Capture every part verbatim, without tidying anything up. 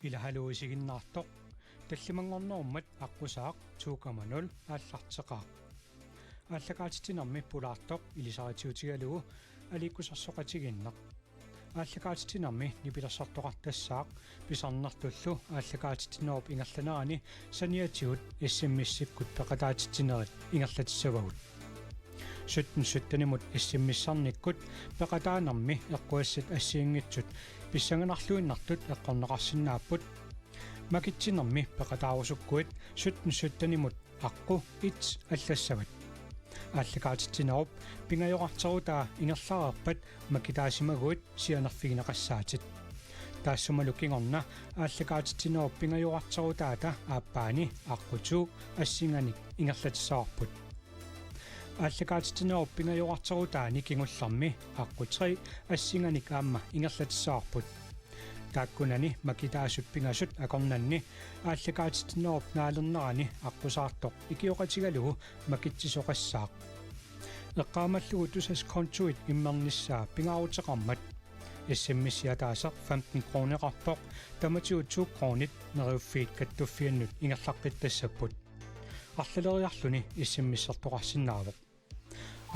Ila haluu isiginnaartoq. Tallimanngornerummat aqqusaaq to komma nul aallarteqaaq. Aallakaatitsinermi pulaartoq ilisaritiutigalugu aliikkusersoqatigiinneq. Aallakaatitsinermi nipilersortoqartassaaq pisarnertullu aallakaatitsinerup ingerlanerani saniatigut S M S-ikkut peqataatitsinerit ingerlatissavagut. Sytten sytten-imut S M S-ernikkut peqataanermi eqqugassat assigiinngitsut pissanganarluinnartut eqqorneqarsinnaapput. Makitsinermi peqataarusukkuit sytten sytten-imut aqqut et allassavat. Aallakaatitsinerup pingajorarterutaa ingerlareerpat makitaasimaguit sianerfigineqassaatit. Taassumalu kingorna aallakaatitsinerup pingajorarterutaata aappaani aqqut to assinganik ingerlatissavarput. Aallakaatitsinerup pingajorarterutaani kingullermi aqqut tre assinganik aamma ingerlatissavarput. Taakkunani makitaasut pingasut akornanni aallakaatitsinerup naalernerani aqqusaartoq ikioqatigalugu makitsisoqassaaq. Eqqaamallugu Tusass kontuit immernissaa pingaaruteqarmat S M S-i ataaseq femten kroneqarpoq, tamatigut to kronit Neriuffiit Kattuffiannut ingerlaqqittassapput. Arlaleriarluni S M S-ertoqarsinnaavoq.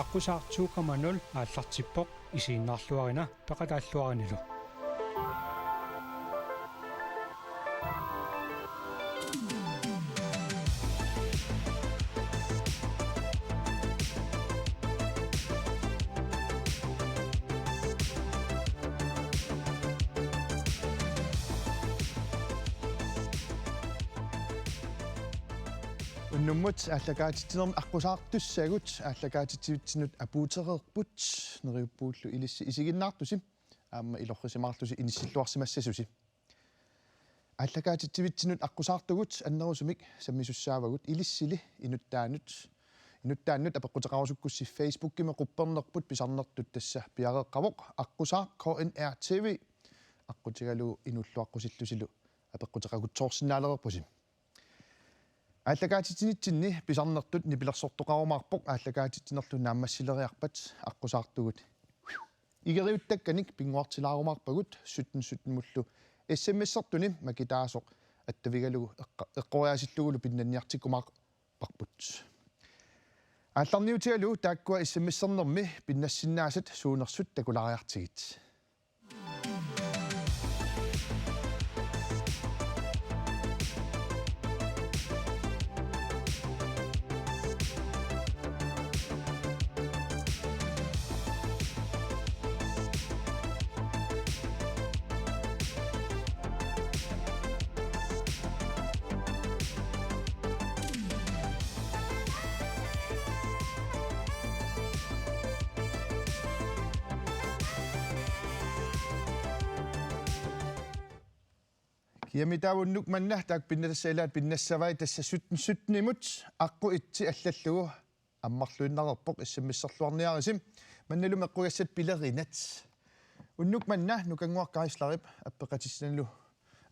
Aqqusaaq to komma nul aallartippoq, isiginnaarluarina peqataalluarinilu. Unnummut aallakaatitsinermi aqqusaartussagut aallakaatitsivitsinnut apuutereerput. Neriuppuullu ilissi isiginnaartusi aamma ilorrisimaarlusi inissilluarsimassasusi. Aallakaatitsivitsinnut aqqusaartugut annerusumik sammisussaavagut, ilissili inuttaanut, inuttaannut apeqquteqarusukkussi Facebookimi quppernerput pisarnertut, tassa piareeqqavoq aqqusaaq K N R T V, aqqutigalugu inuulluaqqusillusilu apeqquteqarutsoorsinnaalereerpusi. Aallakaatitsinitsinni pisarnertut nipilersortoqarumaarpoq aallakaatitsinerlu naammassileriarpat aqqusaartugut. Igeriuttakkanik pinnguartilaarumaarpagut sytten sytten-imullu S M S-ertuni makitaasoq attavigalugu eqqa-, eqqoriaasillugulu pinnanniartikkumaarparput. Aallarniutigalugu taakkua S M S-ernermi pinnassinnaasat suunersut takulaariartigit. Kiamita unnuk manna taakku pinnassat ilaat pinnassavai, tassa sytten sytten-imut aqqut et allallugu ammarluinnareerpoq, S M S-erluarniarisi. Mannalu eqqugassat pilerinat. Unnuk manna Nukannguaq Geislerip appeqatissinnanilu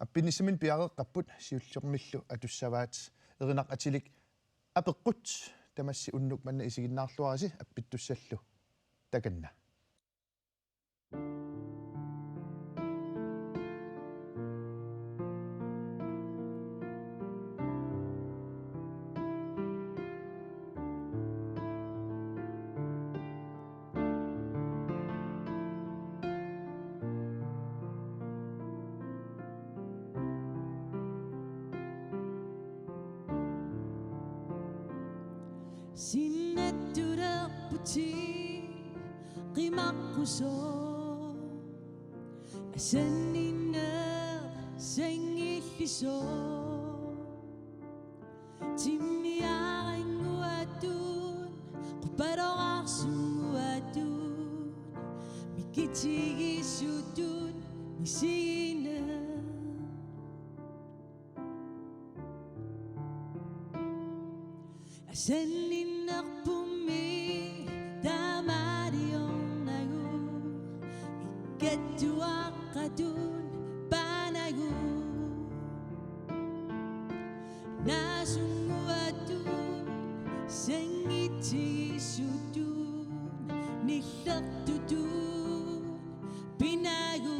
appinnissaminnik piareeqqapput, siullermillu atussavaat erinaq atilik apeqqut. Tamassi unnuk manna isiginnaarluarisi appittussallu. Takanna. Sinnattulerputit qimaqqusoq, asanninneq sanngillisoq. Timmiaranguatun, qupaloqarsunnguatun, mikitigisutun misigineq. Asanninnerpummi taamaaliornagu, ikkattuaqqatun paanagu. Naasunnguatut sanngitigisutut nillertutut pinagu.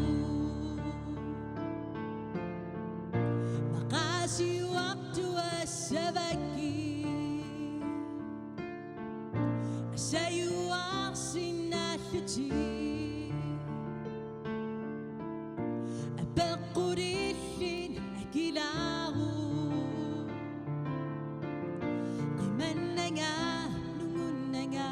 Siuartuassavakkit sajuarsinnaallutik. Apeqqulillin akilaaruk. Qimannanga nungunnanga.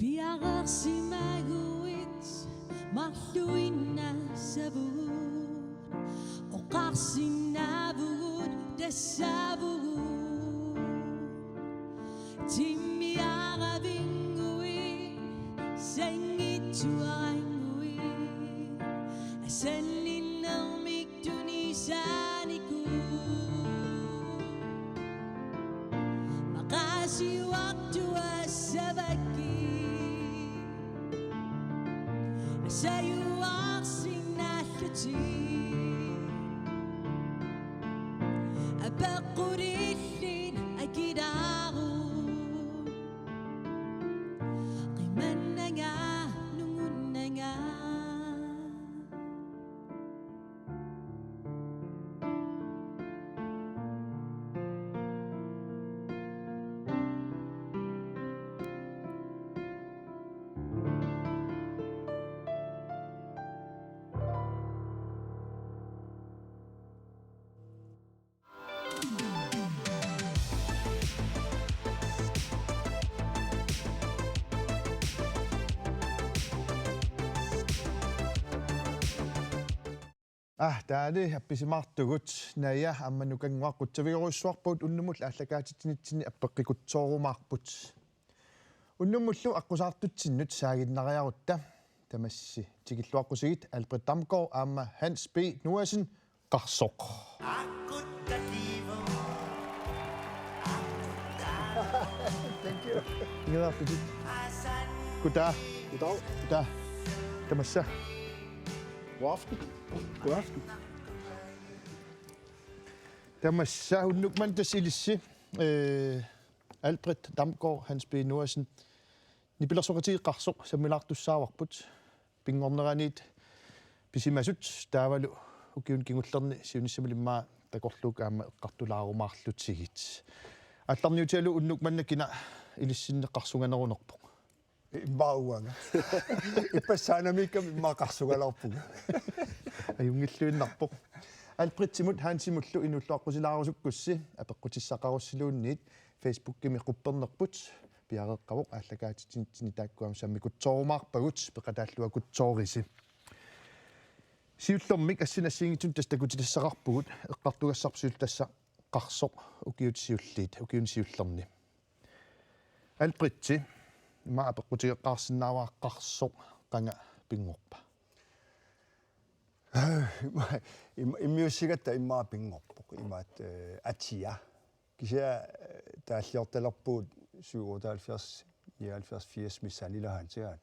Piareersimaguit marluinnassavugut, oqarsinnaavugut tassaavugut. Timmiaravinnguit, sanngitsuarannguit, asanninnermik tunisaanikuut. Maqaasiuartuassavakkit sajuarsinnaallutik. Apeqqulillin akilaaruk. Qimannanga nungunnanga. Ah, taali appisimaartugut, Naja aamma Nukannguaq, qutsavigorujussuarpagut unnumullu aallakaatitsinitsinni appeqqikkutsoorumaarput. Unnummullu aqqusaartutsinnut saaginnariarutta tamassi tikilluaqqusigit Albrecht Damgaard aamma Hans B. Noassen, Qarsoq. Thank you. Ingerlaarputit. Goddag. Goddag. Goddag. Tamassa. God aften. God aften. Tamassa unnuk manna tassa ilissi, øh, Albrecht Damgaard, Hans B. Noassen, nipilersoqatigiit Qarsoq sammilaartussaavarput. Pinngorneraniit pisimasut taavalu ukiuni kingullerni siunissami immaqa takorluukkut aamma eqqartulaarumaarlutigit. Aallarniutigalugu unnuk manna kina ilissinni qarsunganerunerpoq? Immaqa uanga. Ippassaanamiikkami immaqa qarsungalaarpunga. Ajunngilluinnarpoq. Albrechtsimut Hansimullu inuulluaqqusilaarusukkussi apeqqutissaqarussiluunniit Facebookimi quppernerput piareeqqavoq, aallakaatitsinitsinni taakkua aamma sammikkutsoorumaarpagut peqataalluakkutsoorisi. Siullermik assinik assigiinngitsunik tassa takutitassaqarpugut, eqqartugassarput siulleq tassa Qarsoq ukiut siulliit, ukiuni siullerni. Albrecht, ima apeqqutigeqqaarsinnaavara Qarsoq qanga pinngorpa? Ima, ima, immiussigatta immaqa pinngorpoq, imaattoq, øh, atia. Kisianni, øh, taalliortalerpugut syvoghalvfjerds, nioghalvfjerds, firs missaani ilaanni tigaan.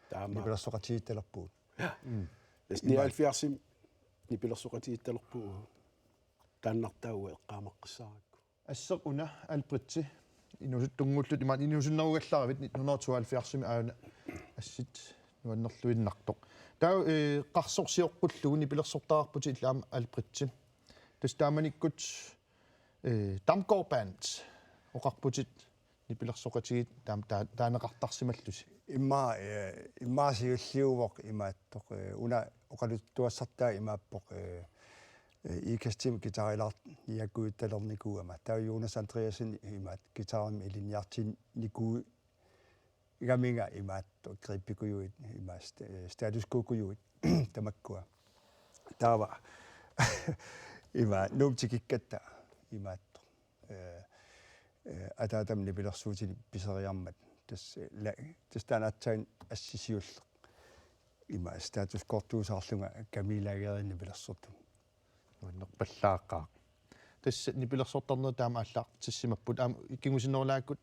Taama. Nipilersoqatigiittalerpugut. Ja. Mm. Tassa nioghalvfjerdsimi nipilersoqatigiittalerpugut. Taannartaa uanga eqqaamaqqissaarakku. Asseq una Albrecht, inuusuttunnguullutit, imaat inuusunnerugallaravit nitten hundrede tooghalvfjerdsimi aajuna assit nuannerluinnartoq. Taava, øh, Qarsoq sioqqullugu nipilersortaqarputit illit aamma Albrecht. Tassa taamanikkut, øh, Damgaard Band oqarputit nipilersoqatigiit taam-, taa-, taaneqartarsimallusi. Immaqa, øh, immaqa siulliuvoq imaattoq, øh, una oqaluttuassartaa imaappoq, øh, øh, Ikastimik guitarilaarniakuuttalernikuugama. Taava Jonas Andreassen imaattoq guitarimik ilinniartinnikuugaminga imaattoq grippikujuit, imaat st-, øh, Status Quo-kujuit tamakkua. Taava ima Nuummi tikikkatta imaattoq, øh, øh, ataatama nipilersuutinik piseriarmat. Tassa, øh, la-, tassa taanna aatsaat assit siulleq. Ima Status Quo-rtuusaarlunga Camilla Lagerip nipilersortunut. Nuannerpallaaqaaq. Tassa nipilersortarnerit taama aallartissimapput. Aamma kingusinnerulaakkut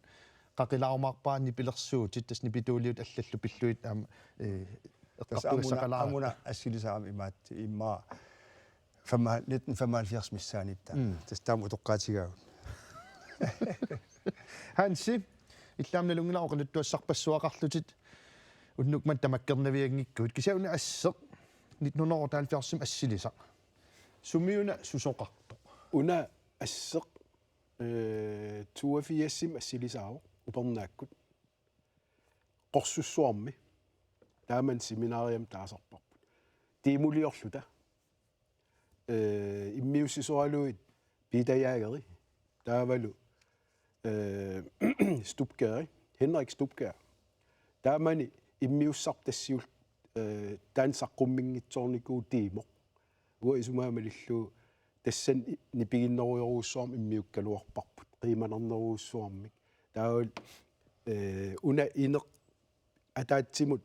qaqilaarumaarpara nipilersuutit, tassa nipituuliutit allallu pillugit aamma, eh, Tassa amuna, eqqartugassaqalaarpara. Amuna assilisarami imaattoq, immaqa femma-, nitten femoghalvfjerds missaaniittaa. Mm. Tassa taama utoqqaatigaagut. Hansi, illit aamma nalunngilara oqaluttuassarpassuaqarlutit unnuk manna tamakkernavianngikkuit. Kisianni una asseq nitten hundrede og otteoghalvfjerds assilisaq. Sumiuna susoqartoq? Una asseq, eh, toogfirsimi assilisaavoq Upernaakkut. Qorsussuarmi. Taamani seminariami taasarparput. Tiimuliorluta. Eh, immiussisoraluit Peter Jageri. Taavalu, eh, Stubkeri. Henrik Stubker. Taamani immiussarput tassiullu, eh, taanna saqqummiunngitsoornikuuvoq tiimoq. Uanga isumaga malillugu tassani i-, nipiginnerujorujussuarmik immiukkaluarparput. Qiimanarnerujussuarmik. Taavalu, eh, una ineq ataatsimut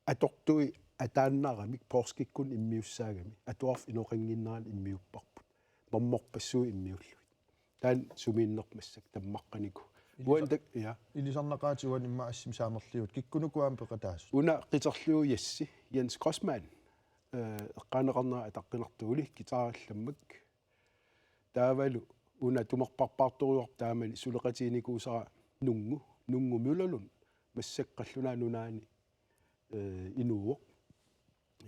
atortui ataannaramik poorskikkunnut immiussaagami. Atuarfik inoqannginnerani immiupparput. Normorpassuit immiullugit. Taanna sumiinnerpoq massakkut tammaqqanikuuvoq. Ilisar-, uani tak-, ja. Ilisarnaqaatit uani immaqa assimik saamerliuvutit. Kikkunuku aamma peqataasut? Una qiterlugu Jesse, Jens Grossmann. Eh, eqqaaneqarnera ataqqinartumik guitarillammak. Taavalu una tumerparpaartorujuarput taamani suleqatiginikuusara Nungu, Nungu Møllerlund, massakkut Qallunaat Nunaanni, eh, inuuvoq.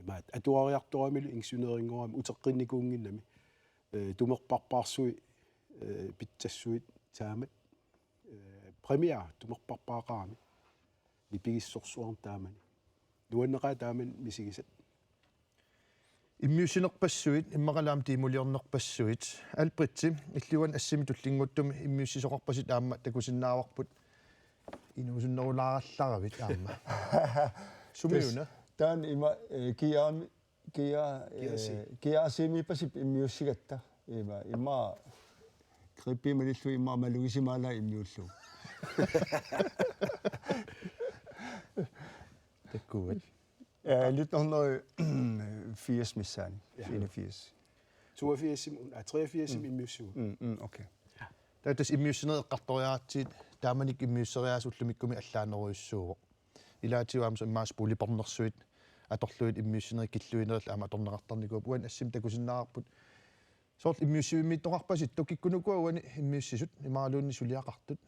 Imaattoq atuariartoramilu ingeniørinngorami uteqqinnikuunnginnami, eh, tumerparpaarsui, eh, pitsassuit taamak, eh, premiere tumerparpaaqarami nipigissorsuarnik taamani. Nuanneqaaq taamani misigisat. Immiussinerpassuit, immaqalu aamma tiimuliornerpassuit. Alberti, illit uani assimi tullinnguuttumi immiussisoqarpasit aamma takusinnaavarput. Inuusunnerulaarallaravit aamma. Sumiuna? Tassa taanna ima, eh, Kia-, Kia-, eh, Kia C. Kia C-miippasippoq immiussigatta. Ima, ima Grippi malillugu ima malugisimaalaat immiullugu. Takkuat. Eh, nitten hundrede firs missaani. Ja. Enogfirs. Toogfirsimi, ah, treogfirsimi Mm. immiussivugut. Mm, mm, okay. Taava tassa immiussinerit eqqartoriaratsigit, taamanikkut immiusseriaaseq ullumikkumik allaanerujussuuvoq. Ilaatigut aamma immaqa spoleybåndersuit atorlugit immiussinerit killuinerillu aamma atorneqartarnikuupput. Uani assimi takusinnaavarput. Soorlu immiussivimmiittoqarpasittoq, kikkunuku uani immiussisut, imaluunniit suliaqartut?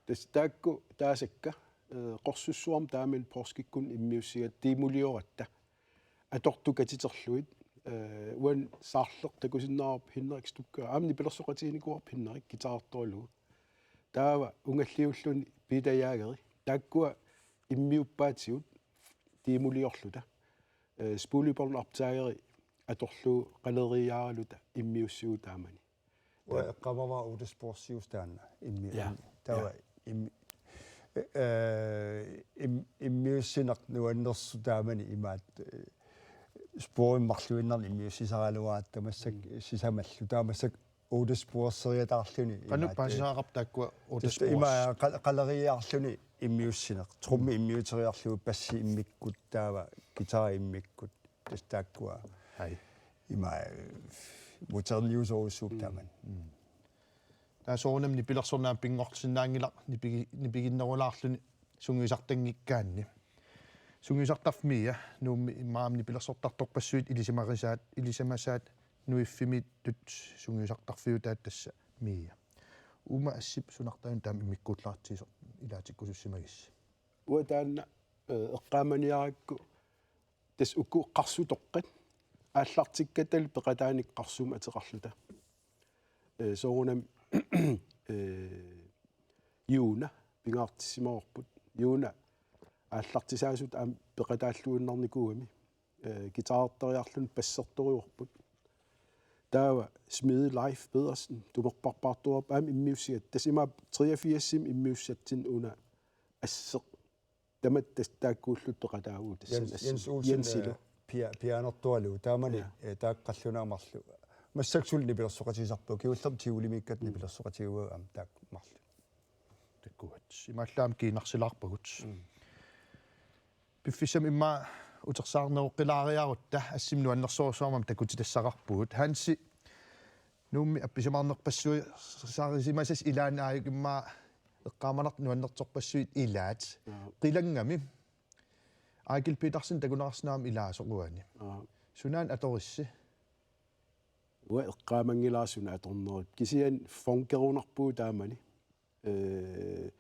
Tassa taakku taasakka, eh, qorsussuarmi taamani poorskikkunnut immiussigatta tiimulioratta. Atortut katiterlugit, eh, uani Saarleq takusinnaavarput Henrik Stubker. Aamma nipilersoqatiginikuuarput Henrik guitarertoralugu. Taava ungalliulluni Peter Jageri. Taakkua immiuppaatigut tiimuliorluta. Eh, spoleybåndoptageri atorlugu qaleriiaaraluta immiussivugut taamani. Uanga eqqaamavara Otis Borsius taanna. Immi-, Ja. Taava Ja. immi-, eh, im-, immiussineq nuannersoq taamani imaattoq, eh, sporimik marluinnarnik immiussisaraluaratta massakkut Mm. sisamallu. Taava massakkut Otis Borseriataarluni Qanoq imaattoq, paasisaqarpa taakkua Otis Tassa ima Bors? Qal-, qaleriiaarluni immiussineq. Trummi Mm. immiuteriarlugu bassi immikkut taava guitari immikkut. Tassa taakkua Hej. ima, eh, moderniusorujussuupput Mm. taamani. Mm. Taava soorunami nipilersorneq aamma pinngortisinnaanngilaq nipigi-, nipiginnerulaarluni sungiusartanngikkaanni. Sungiusartarfik Mia, Nuummi immaqa aamma nipilersortartorpassuit ilisimarisaat, ilisimasaat nuiffimiittut sungiusartarfiutaat tassa Mia. Uuma assip sunartaanut taama immikkuullaratsigit ilaatikkusussimagissi? Uanga taanna, eh, eqqaamaniarakku tassa uku qarsutoqqat aallartikkattalu peqataanikuupput qarsumik ateqarluta. Eh, soorunami, eh, Juuna pingaartissimavarput. Juuna aallartisaasutut aamma peqataalluinnarnikuugami. Eh, guitarertariarluni bassertorujuarput. Taava Smide Leif Pedersen tumerparpaartorujuarput aamma immiussigatta. Tassa ima treogfirsimi immiussatsinni una asseq. Tamatta tassa taakkuulluta peqataavugut tassani Jens, asseq. Jens Olsen, Jensilu. Eh, pia-, pianertualu. Taamani, Ja. eh, taakku qallunaat marluk. Massakkut suli nipilersoqatigisarpagut. Kingullermik Tivolimiikkatta Mm. nipilersoqatigaarput aamma taakku marluk. Takkuat. Imaallaat aamma kiinarsilaarpagut. Mm. Piffissami immaqa utersaarneroqqilaariarutta assimi nuannersorujussuarmik aamma takutitassaqarpugut. Hansi, Nuummi appisimaarnerpassuit saarisimasas ilaanni aajuku immaqa eqqaamanartut nuannersorpassuit ilaat. Aap. Qilangami. Eigil Petersen takuneqarsinnaammat ilaasoq uani. Aap. Sunaana atorissi? Uanga eqqaamanngilara suna atornerippoq. Kisianni funkerunarpugut taamani. Ee,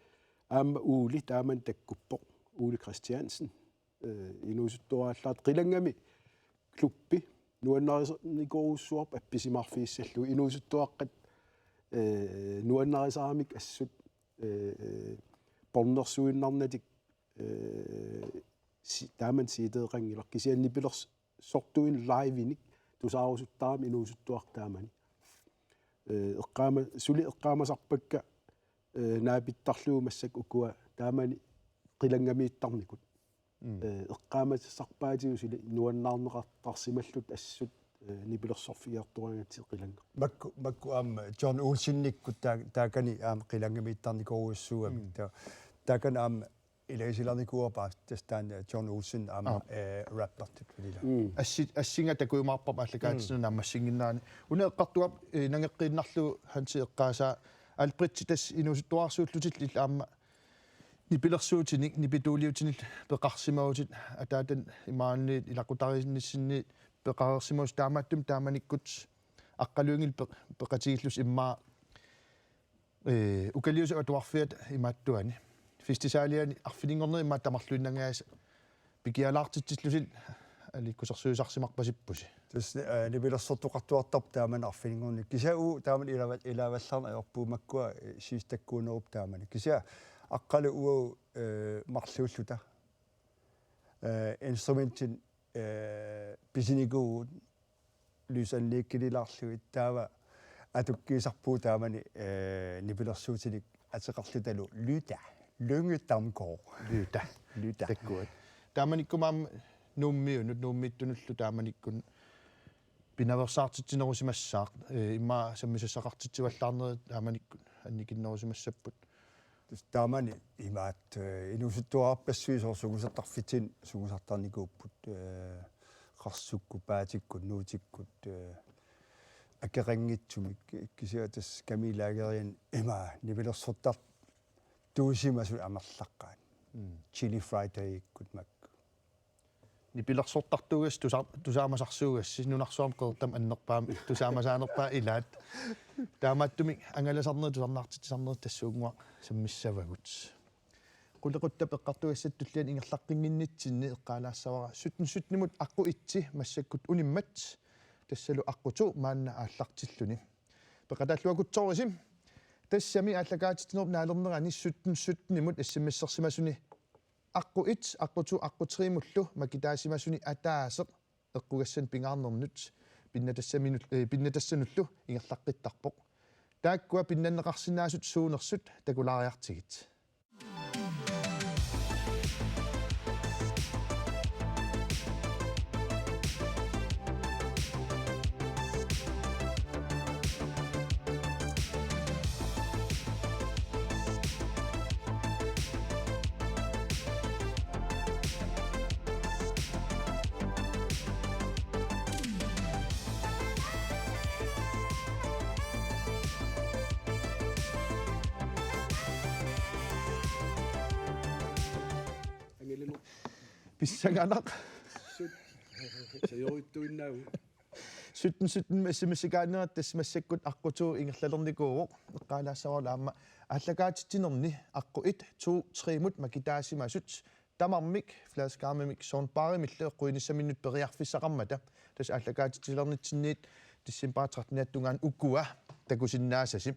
aamma Uuli taamani takkuppoq. Uuli Christiansen. Ee, inuusuttuaraallaat qilangami klubbi nuannarisornikuusoq appisimaarfigissallugu inuusuttuaqqat, ee, nuannarisaramik assut, ee, pornersuinnarnatik, ee, si-, taamani siiteeqanngilaq kisianni nipilersortuineq live-inik tusaarusuttarami inuusuttuaq taamani. Ee, eqqaama-, suli eqqaamasarpakka, ee, naapittarlugu massakkut ukua taamani qilangamiittarnikut. Mm. Ee, eqqaamasarpaatigut suli nuannaarneqartarsimallutik assut, ee, nipilersorfigiartoraangatsigit qilanga. Makku, makku aamma John Olsenikkut taa-, taakani aamma qilangamiittarnikuugassuugami. Mm. Ta-, taakani aamma ilagisilernikuuarput tassa taanna John Olsen aamma, Aap. Ee, rappertut ilaa. Mm. Assi-, assinga takujumaarparput aallakaatitsineq Mm. naammassinnginnerani. Una eqqartugaq, ee, nangeqqiinnarlugu Hansi eqqaasaa Albrecht tassa inuusuttuararsuullutillu illit aamma nipilersuutinik, nipituuliutinillu peqarsimavutit, ataatani imaanniit ilaqutariinnissinni peqareersimavutit taamaattumik taamanikkut Aqqaluingillu peq-, peqatigillusi immaqa, ee, Ukaliusip Atuarfiata imaattuani. Festivaliani arfininngornerit immaqa tamarluinnangajaasa pikialaartitsillusi aliikkusersuisarsimarpasippusi. Tassa, ee, nipilersortoqartuartarpoq taamani arfininngorneq. Kisianni uagut taamani ilaava-, ilaavallaarneq ajorpugut makkua, ee, siistakkuunerup taamani. Kisianni Aqqalu uagut, ee, marluulluta. Ee, instrumentit, ee, pisinikuuvugut lysanliikkililaarlugit taava atukkiisarpugut taamani, ee, nipilersuutinik ateqarlutalu Lyda. Lynge Damgaard. Lyda. Lyda. Takkuat. Taamanikkummi aamma Nuummiunut, Nuummiittunullu taamanikkut pinaveersaartitsinerusimassaaq, ee, immaqa sammisassaqartitsivallaarnerit taamanikkut annikinnerusimassapput. Tassa taamani imaattoq, ee, inuusuttuararpassuit soorlu sungiusartarfitsinni sungiusartarnikuupput, ee, qarsukkut, paatikkut, nuutikkut, ee, akeqanngitsumik, kisianni tassa Camille Lagerip ima nipilersortartuusimasut amerlaqqaat. Mm. Chili Fridayikkut makku. Nipilersortartuugassi tusa-, tusaamasarsuugassi nunarsuarmi qeqertamik annerpaamik tusaamasaanerpaat ilaat. Taamaattumik angalasarnerit tusarnaartitsisarnerit tassuunnguaq sammissavagut. Qulequttap eqqartugassatut tullianut ingerlaqqinnginnitsinni eqqaalaassavara sytten sytten-imut aqqut et massakkut unimmat, tassalu aqqut to maanna aallartilluni. Peqataalluaruttorisi. Tassami aallakaatitsinerup naalernerani sytten sytten-imut S M S-ersimasuni aqqut et, aqqut to, aqqut tre-mullu makitaasimasuni ataaseq eqqugassanut pingaarnernut pinnatassaminut-, ee, pinnatassanullu ingerlaqqittarpoq. Taakkua pinnanneqarsinnaasut suunersut takulaariartigit. Angalanut. Pissanganaq. Sut. Sajorujuttuinnaavugut. Sytten sytten S M S-ikaanerat tassa massakkut aqqut to ingerlalernikuuvoq, eqqaalaassavara aamma aallakaatitsinerni aqqut et, to, tre-mut makitaasimasut tamarmik fladskærmimik soundbarimillu eqquisinissaminnut periarfissaqarmata. Tassa aallakaatitsilernitsinniit decembarip tretteniata tungaanut ukua takusinnaasasi.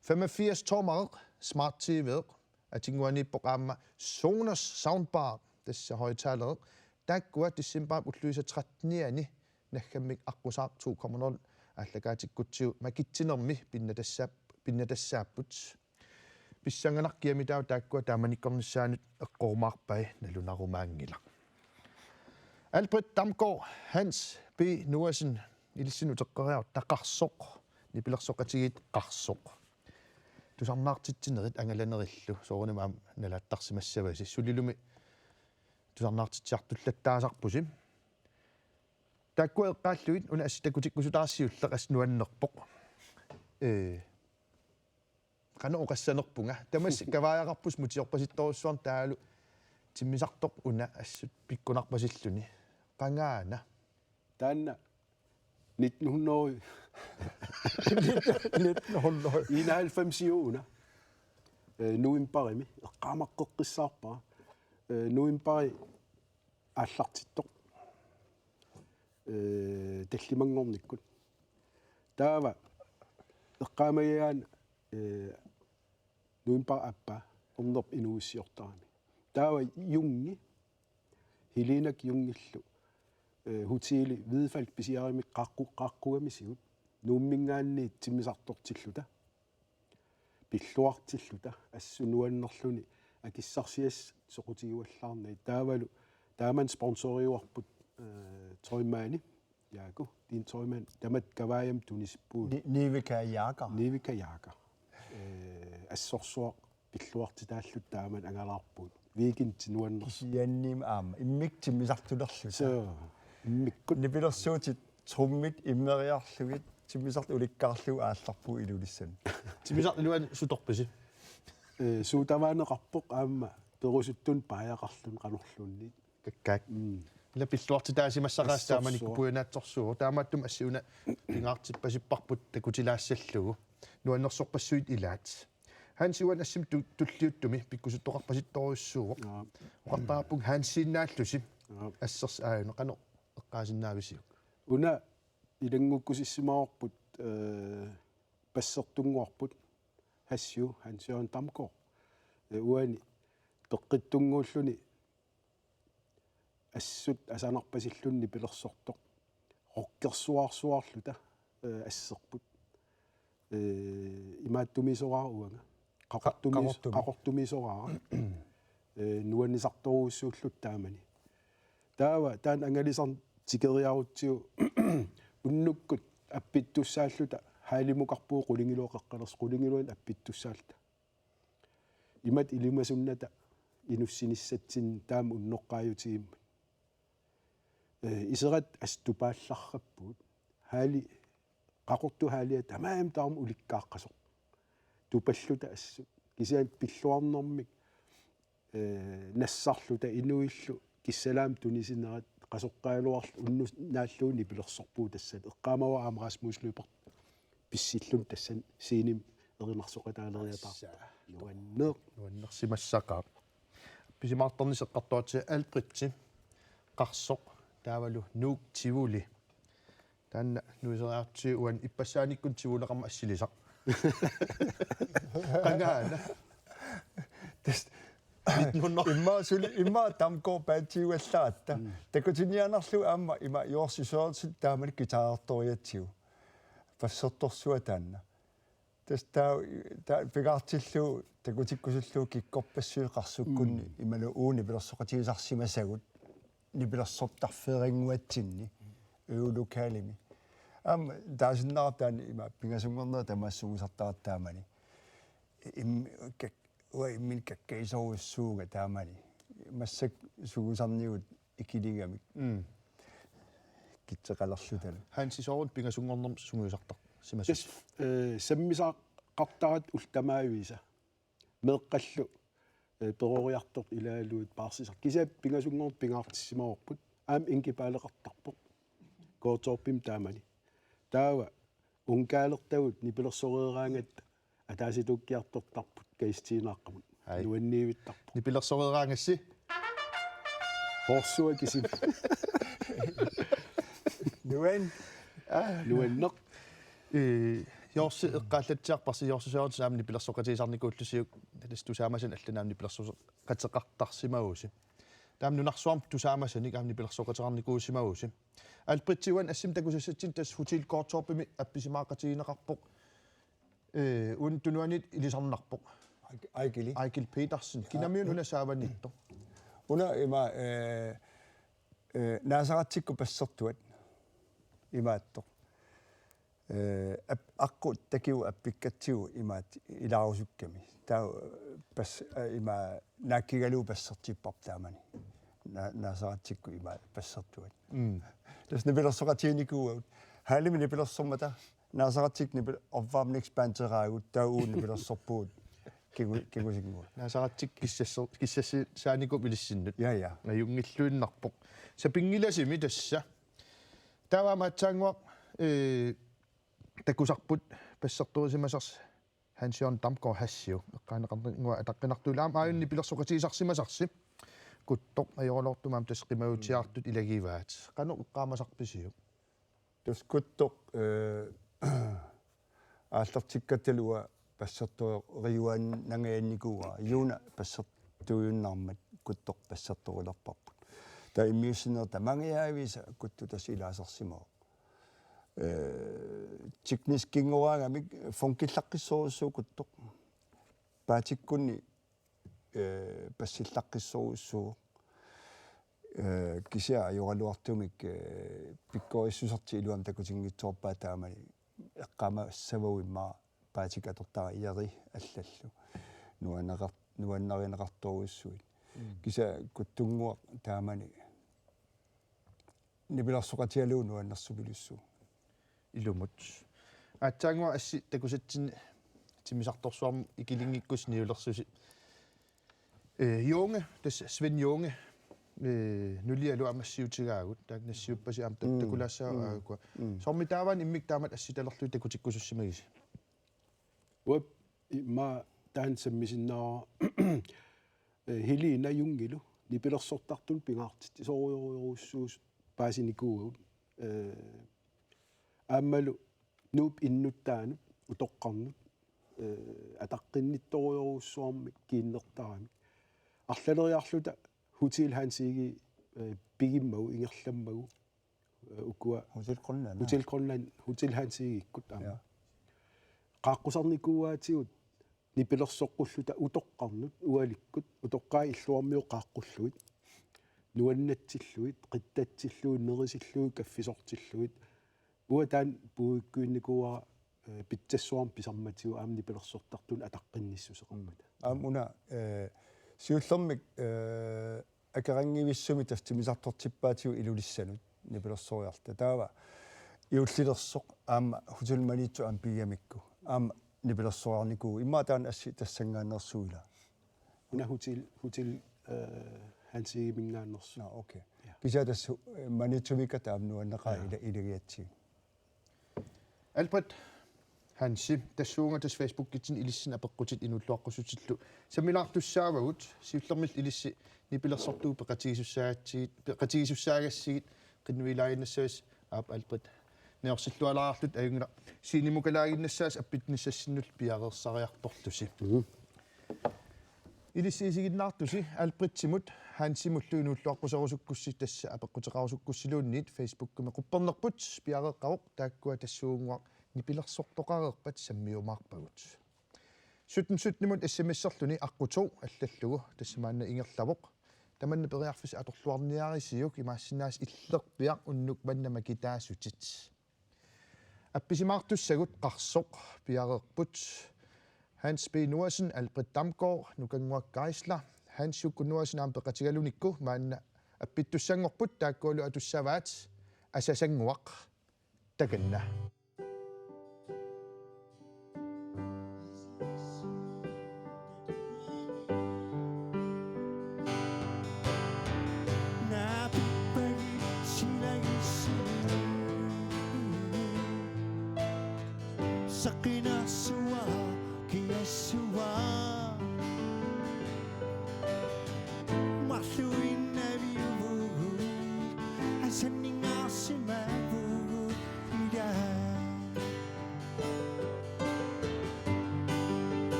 Femogfirs tommereq smart T V-eq, atinnguaniippoq aamma Sonos soundbar, tassa højttalereq. Taakkua decembarip ulluisa trettenianni naggammik aqqusaaq to komma nul aallakaatikkutsigu makitsinermi pinnatassaap-, pinnatassaapput. Pissanganaq, kiamitaava taakkua taamanikkornissaannut eqqorumaarpai, nalunarumaanngilaq. Albrecht Damgaard, Hans P. Noasen, ilissinnut uteqqeriarutta Qarsoq, nipilersoqatigiit Qarsoq. Tusarnaartitsinerit angalanerillu, soorunami aamma nalaattarsimassavasi, sulilumi tusarnaartitsisartullattaasarpusi. Taakkua eqqaallugit una assut takutikkusutaassiulleq assut nuannerpoq. Ee, qanoq oqassanerpunga. Tamassi kavaajaqarpusi mutiorpasittorujussuarnik taavalu timmisartoq una assut pikkunarpasilluni. Qangaana? Taanna nitten hundrede nitten hundrede enoghalvfems una. Ee, novembarimi. Eqqaamaqqeqqissaarpara. Ee, novembari aallartittoq. Ee, tallimanngornikkut. Taava eqqaamagigaanni, ee, novembarip aappaa ornerp inuuissiortarami. Taava Jungi, Helenak Jungillu, ee, hoteli Hvidefald pisiarimik qaaqqu-, qaaqqugamisigut. Nuumminngaanniit timmisartortilluta. Pilluartilluta assut nuannerluni akissarsiassat soqutigivallaarnagit. Taavalu taamani sponsoriuarput, ee, Tøjmandi, Jaaku, Din Tøjmand, tamatta kavaajamik tunisippugut. Ni-, Nivica Jaaker. Nivica Jaaker. Ee, assorsuaq pilluartitaalluta taamani angalaarpugut. Weekendit nuannersoq. Kisiannimi aamma immikkut timmisartulerluta. Soo, immikkut. Nipilersuutit trummit immeriarlugit timmisartut ulikkaarlugit aallarpugut Ilulissani. Timmisartoq iluani sutorpisi? Ee, suutavaaneqarpoq aamma perusuttunut paajaqarluni qanorluunniit. Kakkaak. Mm. Ila pilluartitaasimassaqaasi taamanikkut. Assorsuaq. Pujunaatsorsuuvoq. Taamaattumik assi una pingaartippasipparput takutilaassallugu. Nuannersorpassuit ilaat. Hansi uani assimi tu-, tulliuttumi pikkusuttoqarpasittorujussuuvoq. Jaa. Oqartarpunga Hansiinnaallusi. Jaa. Assersi aajuna qanoq eqqaasinnaavisiuk? Una ilanngukkusissimavarput, ee, bassertunnguarput Hassiu, Hans Jørgen Damgaard. Ee, uani peqqittunnguulluni assut asanarpasilluni nipilersortoq. Rockersuarsuarluta, ee, asserput. Ee, imaattumiisoraara uanga. Qaqortumiis-, qaqortumi. Qaqortumiisoraara. Ee, nuannisartorujussuulluta taamani. Taava taanna angalisarneq tikeriarutsigu unnukkut appittussaalluta haalimukarpugut qulingiluat qeqqalersoq qulingiluanik appittussaalluta. Imatut ilimasunnata inussinissatsinni taama unnoqqaajutigimmat. Ee, iserat assut tupaallarrappugut. Haali, qaqortup haalia tamarmik taama ulikkaaqqasoq. Tupalluta assut. Kisianni pilluarnermik, ee, nassarluta inuillu kissalaamik tunisinerat qasoqqaagaluarluta unnuk naallugu nipilersorpugut tassani. Eqqaamavara aamma Rasmus Lyberth pissilluni tassani scenemi erinarsoqataaleriataarpoq. Assa. Nuanneq. Nuannersimassaqaaq. Appisimaartarnissaq eqqartugatsigu Alfredsi, Qarsoq, taavalu Nuuk Tivoli. Taanna nuiseriartigu uani ippassaanikkut tivuleqarmat assilisaq. Qangaana? Tassa nitten hundrede. Immaqa suli, immaqa Damgaard bandiugallaaratta. Mm. Takutiniaannarlugu aamma ima Jorsi Sørensen taamani guitarertoriatsigu. Bassertorsuaq taanna. Tassa taava, taava pingaartillugu takutikkusullugu kikkorpassuit Qarsukkunni. Mm. Imaluunniit nipilersoqatigisarsimasagut nipilersortarfeerannguatsinni øvelokalimi. Aamma taasinnaartaani ima pingasunngornera tamaasa sungusartaratta taamani. Im-, kak-, uanga imminut kakkagisorujussuuvunga taamani. Massakkut sungusarnigut ikiligamik. Mm. Kitseqalerlutalu. Hansi, sooruna pingasunngornermi sungiusartarsimasoq? Tassa, ee, sammisaqartarat ullut tamaaviisa. Meeqqallu, ee, peroriartortut ilaaluit paarsisartut. Kisianni pingasunngorneq pingaartissimavarput. Aamma indiepaaleqartarpoq. K T O-pimi taamani. Taava ungaalertagut nipilersoreeraangatta ataasitukkiartortarput Kajis Tiinaaqqamut. Ai. Nuanniivittarpoq. Nipilersoreeraangassi? Horsua kisimi. Nuan. Aa. Nuanneq. Ee, Jorsi eqqaallatsiarparsi, Jorsi Sørensen aamma nipilersoqatigisarnikuullusiuk, tassa tusaamasanik allanut aamma nipilersoqateqartarsimavusi. Taava nunarsuarmi tusaamasanik aamma nipilersoqateqarnikuusimavusi. Alfredsi uani assimi takusassatsinni tassa Hotel Gordtorpimi appisimaaqatigineqarpoq. Ee, uani tunuaniit ilisarnarpoq. Eik-, Eikili. Eigil Petersen. Kinamiuna una saavaniittoq? Una ima, ee, ee, Naaseratsikkut bassertuat imaattoq. Ee, ap-, aqqut takigut appikkatsigu imaat ilaarusukkami. Taava pas-, ee, ima naakkigalugu bassertipparput taamani. Na-, Naaseratsikkut ima bassertuat. Mm. Tassa nipilersoqatiginikuuagut. Hallimi nipilersormata Naasaqatikka nipil-, opvarmningsbanderaagut, taava uagut nipilersorpugut kingu-, kingusinngua. Naasaqatikka kissassor-, kissassaanikuupput ilissinnut. Ja, ja. Ajunngilluinnarpoq. Sapinngilasimi tassa. Taava aamma aatsaannguaq, eh, takusarput bassertorisimasarsi Hans Jørgen Damgaard Hassiu. Eqqaaneqarnikuuara ataqqinartumik. Aamma aajuna nipilersoqatigisarsimasarsi. Kuttoq ajoraluartumik aamma tassa qimagutsiartut ilagivaat. Qanoq eqqaamasarpisiuk? Tassa Kuttoq, eh, aallartikkattalu uanga bassertoriuaannangajannikuuara. Juuna bassertuujunnaarmat Kuttoq bassertorilerparput. Taava immiussineq tamangajaavisa Kuttoq tassa ilaasersimavoq. Eh, tekniskingooraangamik funkillaqqissorujussuuvoq Kuttoq. Paatikkunni, eh, bassillaqqissorujussuuvoq. Eh, kisianni ajoraluartumik, eh, pikkorissusertik iluamik takutinngitsoorpaat taamani eqqaamassavagut immaqa paatikka atortara Jari allallu. Nuanneqar-, nuannarineqartorujussuit. Mm. Kisianni Kuttunnguaq taamani nipilersoqatigalugu nuannersupilussuuvoq. Ilumut. Aatsaannguaq assi takusatsinni timmisartorsuarmut ikilinngikkussi niulersusi. Eh, Junge, tassa Svend Junge, eh, nulialu aamma assiutigaagut, taakku nassiuppasi aamma ta-, mm, takulaassaaq, mm, aajuku. Mm. Soormi taava immikkut taamatut assitalerlugit takutikkusussimagisi? Uap, immaqa taanna sammisinnaavara, eh, Helena Jungilu nipilersortartunut pingaartitsisorujorujussuusut paasinikuuagut. Eh, aammalu Nuup innuttaanut utoqqarnut, eh, ataqqinnittorujorujussuarmik kiinnertaramik. Arlaleriarluta Hotel Hans Egede, eh, pigimmagu, ingerlammagu, eh, ukua Hotel Grønland, Hotel Grønland, Hotel Hans Egedekkut aamma. Ja. Qaaqqusarnikuuaatigut nipilersoqqulluta utoqqarnut, ualikkut, utoqqaat illuarmiut qaaqqullugit, nuannatsillugit, qittatsillugit, nerisillugit, kaffisortillugit. Uanga taanna puigukkuinnikuuara, eh, pitsassuarnik pisarmatigut aamma nipilersortartunut ataqqinnissuseqarpata. Aamma una, eh, siullermik, eh, akeqanngivissumik tassa timmisartortippaatigut Ilulissanut nipilersoriarluta. Taava juullilersoq aamma Hotel Maniitsoq aamma piigamikku aamma nipilersoriarnikuuvoq. Immaqa taanna assi tassanngaanneersoq ilaa? Una Hotel, Hotel, eh, Hans Egedeminngaanneersoq. Nå, okay. Ja. Kisianni tassa, eh, Maniitsumiikkatta aamma nuanneqaaq, ja, ila-, ilagigatsigit. Albert Hansi, tassuuna tassa Facebookitsinni ilissinnut apeqqutit inuulluaqqusutillu sammilaartussaavagut, siullermillu ilissi nipilersortugut peqatigisussaagassiit-, peqatigisussaagassiit qinnuilaaginnassavassi, aap Albert. Niorsillulaarluta ajunngilaq, scenemukalaaginnassaasi appittunissassinnullu piareersariartorlusi. Mhm. Ilissi isiginnaartusi Albrechtsimut Hansimullu inuulluaqquserusukkussi, tassa apeqquteqarusukkussiluunniit Facebookimi quppernerput piareeqqavoq, taakkua tassuugunnguaq nipilersortoqareerpat sammiumaarpagut. Sytten sytten-imut S M S-erluni aqqutooq allallugu, tassa maanna ingerlavoq. Tamanna periarfissaq atorluarniarisiuk, imaassinnaavoq Illerpiaq unnuk manna makitaasutit. Appisimaartussagut Qarsoq piareerput. Hans P. Noasen, Albrecht Damgaard, Nukannguaq Geisler, Hans Jukku Noasen aamma peqatigalunikku maanna appittussanngorput, taakkualu atussavaat Asasannguaq. Takanna. Saqqinarsuaq kiassavaa. Marluinnaviuvugut, asanningaarsimavugut ilaa.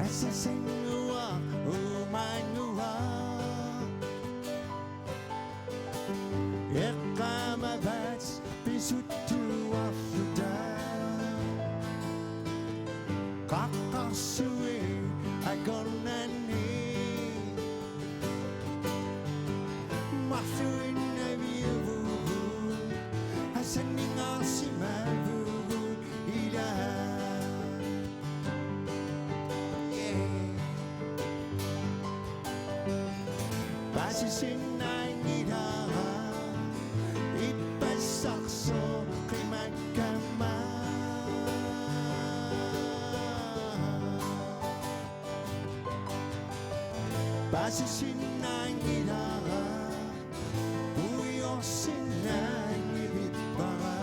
Asasannguaq, uumannguaq. Eqqaamavaat pisuttuarluta. Qaqqarsuit akornanni. Marluinnaviuvugut, asanningaarsimavugut ilaa. Yeah. Paasisinnaanngilaq Paasisinnaanngilara, uiorsinnaanngivippara.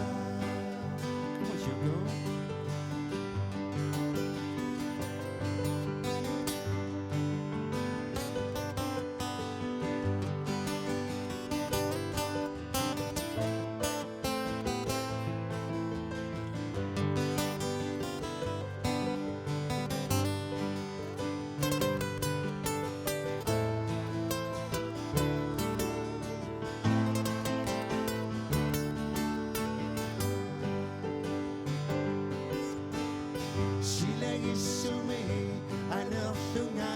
Come on, Hugo. Silagissumik anerlunga,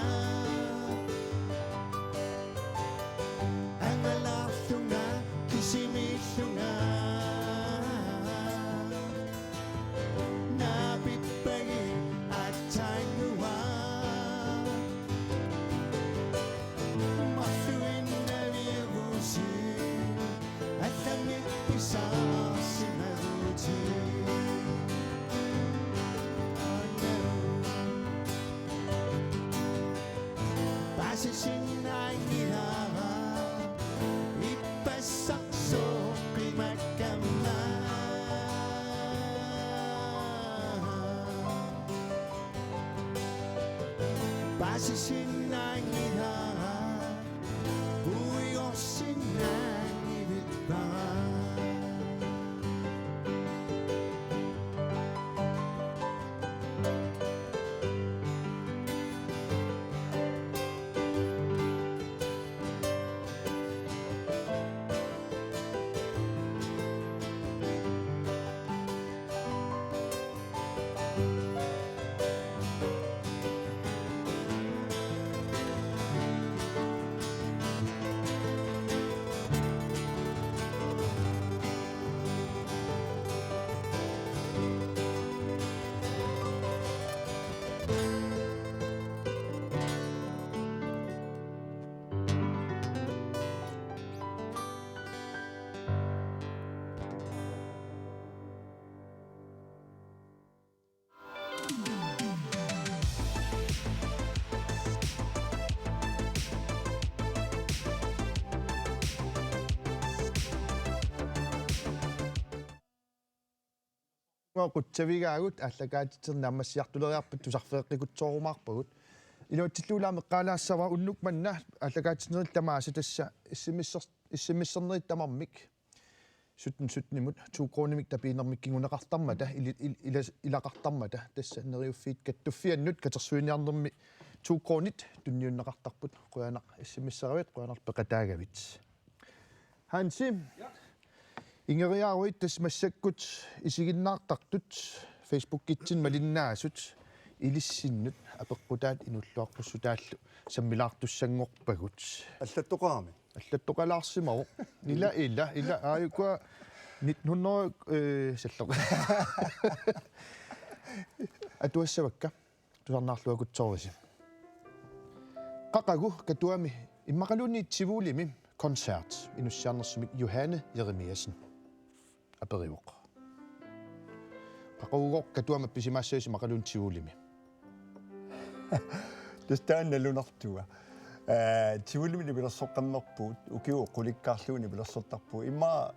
angalaarlunga, kisimiillunga. Naapippagit aatsaannguaq. Marluinnaviuvusi, allamik pisarsimavusi. Paasisinnaanngilara, ippassaq sooq qimakkamma. Paasisinnaanngilara, uiorsinnaanngivippara. Qutsavigaagut, aallakaatitsinerit naammassiartuleriarput tusarfeeqqikkutsoorumaarpagut. Iluatsillugu ilaa eqqaalaassavara unnuk manna aallakaatitsinerit tamaasa tassa S M S-er-, S M S-ernerit tamarmik sytten sytten-imut to kronimik tapiinermik kinguneqartarmata, ili-, il-, ila-, ilaqartarmata, tassa Neriuffiit Kattuffiannut katersuiniarnermi to kronit tunniunneqartarput. Qujanaq S M S-eravit, qujanarlu peqataagavit. Hansi, ja, ingeriaruit tassa massakkut isiginnaartartut Facebookikkutsinni malinnaasut ilissinnut apeqqutaat inuulluaqqussutaallu sammilaartussanngorpagut. Allattoqarami. Allattoqalaarsimavoq. Ila, ila, ila, aajuku nitten hundrede, øh, salloq. Atuassavakka. Tusarnaarluakutsoorisi. Qaqugu Katuami immaqaluunniit Tivolimi koncert inussiarnersumik, Johanne Jeremiassen aperivoq. Qaqugooq Katuami appisimaassavisi immaqaluunniit Tivolimi? Tassa taanna nalunartoq. Ee, Tivolimi nipilersoqqammerpugut, ukiut qulikkaarlugit nipilersortarpugut. Immaqa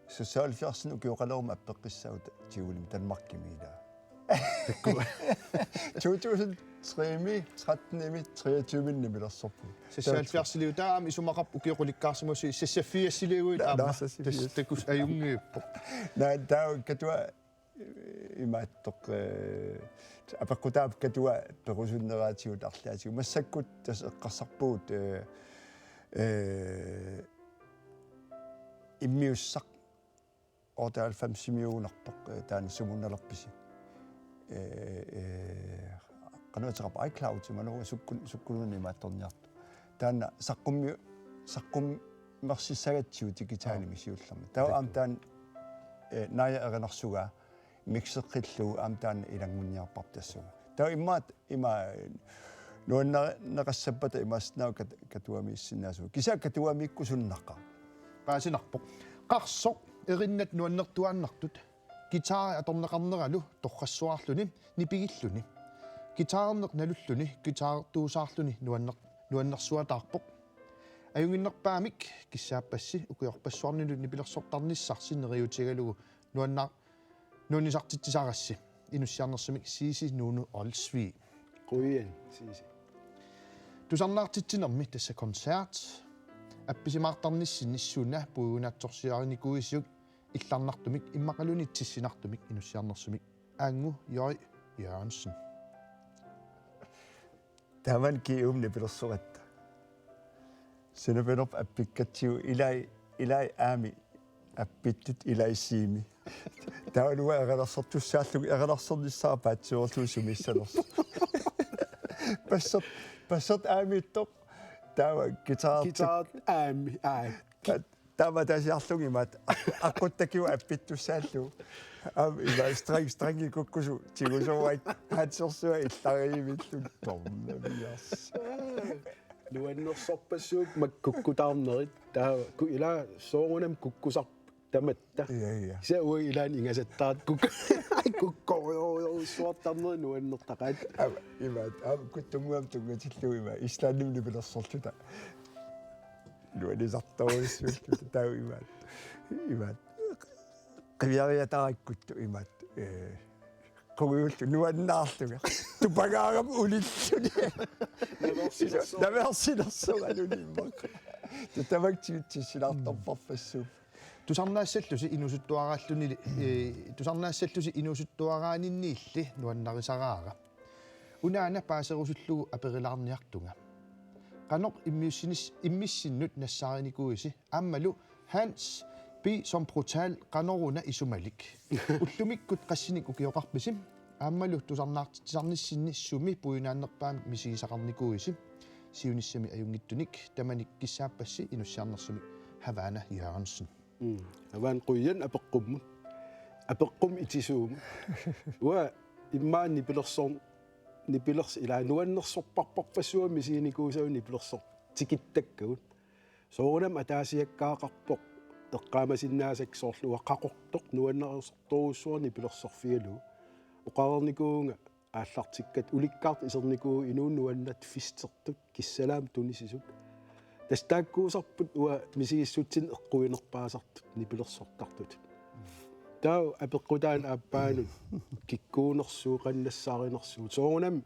seksoghalvfjerds ukioqaleruma appeqqissaagut Tivolimi, Danmarkimi ilaa. Takuuk. To tusind tre-mi, tretten-imi, treogtyve-mi nipilersorpugut. Seksoghalvfjerds-iliutaa aamma isumaqarpoq ukiut qulikkaarsimasut, seksogfirs-iliuguit aamma. Naa, seksogfirs. Tassa takuss ajunngippoq. Naa, taava Katua, eh, imaattoq, eh, apeqqutaavoq Katua perusunneratigut arlaatigut. Massakkut tassa eqqarsarpugut, eh, eh, immiussaq otteoghalvfems-imiugunarpoq, eh, taanna sumunnalerpisi. Eh, eh, qanoq ateqarpa, iCloud-ima, no, sukkun-, sukkunuunniit imaattorniartoq. Taanna saqqummi-, saqqummersissagatsigu digitalimik siullermik. Taava aamma taanna, eh, naaja erinarsugaa mixeqqillugu aamma taanna ilanngunniarparput tassunga. Taava immaqa ima nuannarinneqassappata imaassinnaavoq Kat-, Katuamiissinnaasugut. Kisianni Katuamiikkusunnaqaaq. Paasinarpoq. Qarsoq erinnat nuannertuaannartut. Guitari atorneqarneralu torrassuarluni, nipigilluni. Guitarerneq nalulluni, guitarertuusaarluni nuanner-, nuannersuataarpoq. Ajunnginnerpaamik kissaappassi ukiorpassuarnilu nipilersortarnissarsi neriuutigalugu nuanna-, nuannisartitsisarassi. Inussiarnersumik Siisi Nuunu Olsvig. Qujan, Siisi. Tusarnaartitsinermi tassa koncert. Appisimaartarnissinni suna puigunaatsorsiarinikuuisiuk, illarnartumik immaqaluunniit tissinartumik inussiarnersumik? Aangu Joi Jørgensen. Taman kium nipilersoratta. Sinapinerp appikkatsigu ilai, ilai aami appittut ilai siimi. Taava uanga erinarsortussaallunga, erinarsornissara paatsiorlugu sumiissanersoq. Passert, passert aamiittoq. Taava guitar. Guitar aami, aa. Taama taasiarlunga imaat, aqquttakiuvoq appittussaallugu. Aamma imaat streng, strengi kukkusoq tigusoruit, hansersuaq illariivilluni tornavias. Nuannersorpassuupput makku kukkutaarnerit. Taava ku-, ilaa soorunami kukkusarput tamatta. Ja, ja. Kisianni uagut ilaanni ingasattaartut kukku-, kukkorujussuartarnerit nuannertaqaat. Aamma imaat, aamma kuttunnguamik tunngatillugu imaat, Islandimi nipilersorluta. Nuannisartorujussuulluta taava imaat. Imaat. Qiviariatarakkuttut imaat. Eh, qungujullugu nuannaarlunga. Tupagaarama ulilluni. Naveersilersoq. Naveersilersoraluni immaqa. Tamakku titsilaartorparpassuupput. Tusarnaassallusi inuusuttuaraallunili, eh, tusarnaassallusi inuusuttuaraaninniilli nuannarisaraara. Unaana paaserusullugu aperilaarniartunga. Qanoq immiussinis-, immissinnut nassaarinikuuisi aammalu Hans B. som Brutal qanoruna isumalik? Ullumikkut qassinik ukioqarpisi? Aammalu tusarnaartitsisarnissinni sumi puigunaannerpaamik misigisaqarnikuuisi? Siunissami ajunngitsunik tamanik kissaappassi inussiarnersumik Havana Jørgensen. Mm. Avan qujan apeqqummut. Apeqqummi itisuumut. Uanga immaqa nipilersor-, nipilersoq ilaa nuannersorparparpassuarnik misiginikuusagut nipilersortikittakkagut. Soorunami ataasiakkaaqarpoq eqqaamasinnaasakka soorlu uanga Qaqortoq nuannersortorujussuarnik nipilersorfigalugu. Oqareernikuuvunga aallartikkatta ulikkaartut isernikuuvugut inuup nuannat fistertut kissalaamik tunisisut. Tassa taakkuusarput uanga misigissutsinni eqquinerpaasartut nipilersortartut. Taava apeqqutaanut aappaanut kikkuunersugut qanoq nassaarinersugut. Soorunami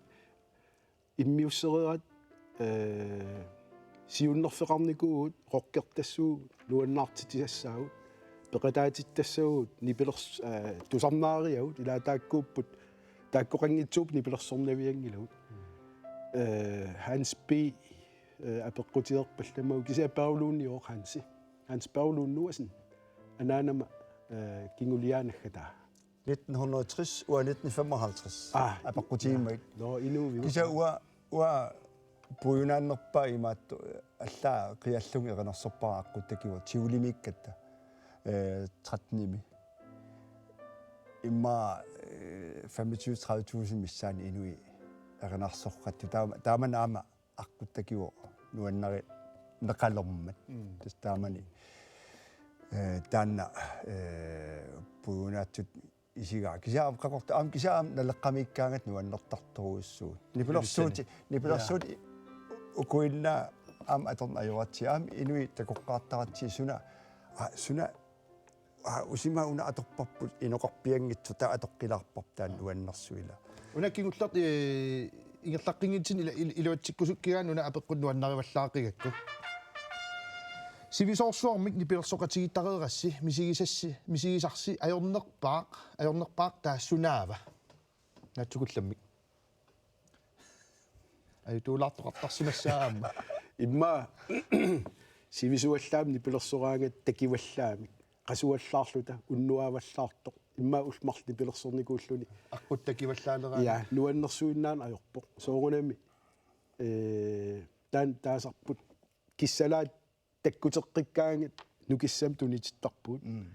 immiussereerat, eh, siunnerfeqarnikuuvugut, rockertassuugut, nuannaartitsisassaagut, peqataatittassagut, nipilers-, eh, tusarnaariagut, ilaa taakkuupput, taakkoqanngitsuupput nipilersornavianngilagut. Eh, Hans B, eh, apeqqutigerpallammagu kisianni Pauluunniooq Hansi. Hans Pauluunnuasen. Anaanama, eh, kinguliaanaggataa. Nitten hundrede og tres, uanga nitten femoghalvtreds. Ah, apeqqutigimmagit. Nå, inuuvigut. Kisianni uanga, uanga puigunaannerpaaq imaattoq, allaat qiallunga erinarsorpara aqquttakiuvoq Tivolimiikkatta. Eh, trettenimi. Immaqa, eh, femogtyve tredive tusind missaani inuit erinarsortut. Taama, taamani aamma aqquttakiuvoq nuannarineqalermat. Mm. Tassa taamani, eh, taanna, eh, puigunaatsut isigaat. Kisianni aamma Qaqortoq, aamma kisianni aamma Naleqqamiikkaangatta nuannertartorujussuuvoq. Nipilersuutit, nipilersuutit ukuinnaq aamma atorneq ajoratsigit, aamma inuit takoqqaartaratsigit suna, aa, suna, aa, usima una atorparput inoqarpianngitsoq, taava atoqqilaarparput taanna nuannersuilaa. Una kingulleq, eh, ingerlaqqinngitsinni ila-, il-, iluatsikkusukkigaanni una apeqqut nuannarivallaaqigakku. Sivisoorsuarmik nipilersoqatigiittareerassi, misigisassi, misigisarsi ajornerpaaq, ajornerpaaq taava sunaava? Naatsukullammik. Ajutuulaartoqartarsimassaaq aamma. Immaqa sivisuallaamik nipilersoraangatta takivallaamik. Qasuallaarluta, unnuaavallaartoq. Immaqa ullut marluk nipilersornikuulluni. Aqqut takivallaaleraangat. Ja, nuannersuinnaaneq ajorpoq. Soorunami, eh, taanna taasarput kissalaat takkuteqqikkaangat nukissamik tunitittarpugut. Mm.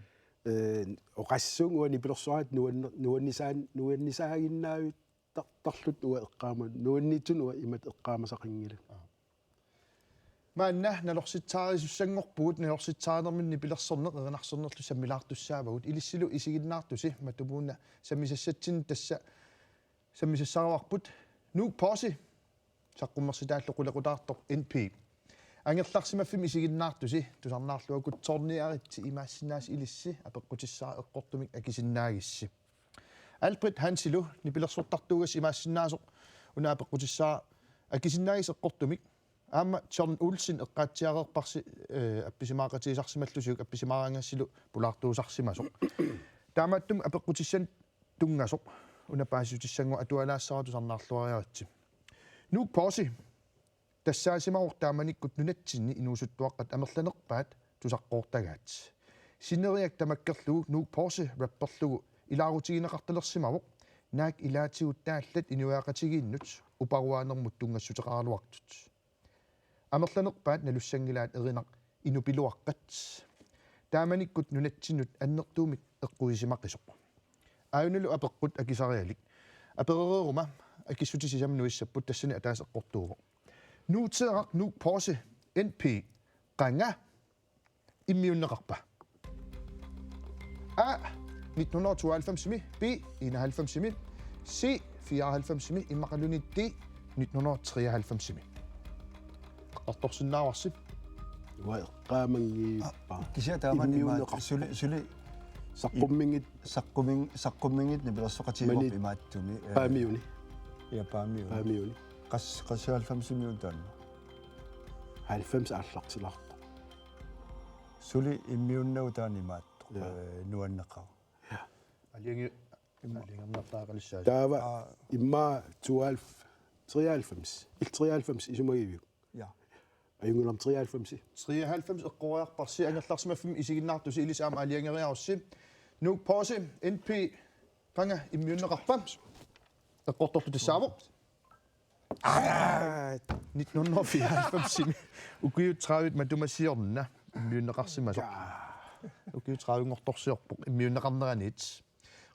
Eh, oqassuunga uanga nipilersoraangatta nuanne-, nuannisaan-, nuannisaaginnaavitta- tar-, tarluttut uanga eqqaama-, nuanniitsunik uanga imatut eqqaamasaqanngilanga. Aap. Maanna nalorsitsaarissussanngorpugut, nalorsitsaarinermini nipilersorneq erinarsornerlu sammilaartussaavagut. Ilissilu isiginnaartusi matumuuna sammisassatsinnik tassa sammisassaraarput. Nuuk Posse. saqqummersitaallu qulequtaartoq N P. Angerlarsimaffimmi isiginnaartusi tusarnaarluakutsoorniaritsi, imaassinnaavoq ilissi apeqqutissara eqqortumik akisinnaagissi. Alfred Hansilu nipilersortartuugassi imaassinnaasoq una apeqqutissara akisinnaagissi eqqortumik. Aamma John Olsen eqqaatsiareerparsi, eh, appisimaaqatigisarsimallusiuk appisimaaraangassilu pulaartuusarsimasoq. Taamaattumik apeqqutissanik tunngasoq una paasissutissannguaq atualaassavara tusarnaarluariaritsi. Nuuk Posse tassaasimavoq taamanikkut nunatsinni inuusuttuaqqat amerlanerpaat tusaqqoortagaat. Sineriak tamakkerlugu Nuuk Posse rapperlugu ilaarutigineqartalersimavoq, naak ilaatigut taallat inuiaqatigiinnut uparuaanermut tunngassuteqaraluartut. Amerlanerpaat nalussanngilaat erinaq inupiluaqqat. Taamanikkut nunatsinnut annertuumik eqquisimaqisoq. Aajunalu apeqqut akisarialik. Aperereeruma akissutit sisamat nuissapput, tassani ataaseq eqqortuuvoq. Nuuteeraq Nuuk Posse N P qanga immiunneqarpa? A, nitten hundrede og tooghalvfems-imi, B, enoghalvfems-imi, C, fireoghalvfems-imi, immaqaluunniit D, nitten hundrede og treoghalvfems-imi. Eqqartorsinnaavarsi. Uanga eqqaamanngippara. Kisianni taama immiunneqarpoq. Imaat suli, suli saqqumminngi-, saqqummin-, saqqumminnginnit nipilersoqatigiuarput manit imaattumi, eh, Paamiuni. Ja, Paamiuni. Paamiuni. Qas-, qassi halvfemsimiuna taanna? Halvfems aallartilaarpoq. Suli immiunnagu taanna imaattoq, ja, eh, nuanneqaaq. Ja. Aalajangi-, aalajangerneqaqqaalissaasi. Taava, aa, immaqa tooghalvfems, treoghalvfems, illit treoghalvfems isumagiviuk? Ja. Ajunngilaq, treoghalvfems. Treoghalvfems eqqoriarparsi, angerlarsimaffimmi isiginnaartusi, ilissi aamma aalajangeriarussi. Nuuk Posse, N P, qanga immiunneqarpa? Eqqortorlu tassaavoq. Aa, nitten hundrede og fireoghalvfems-imi ukiut tredive matuma siorna immiunneqarsimasoq. Ukiut tredive-nngortorsiorpoq immiunneqarneraniit.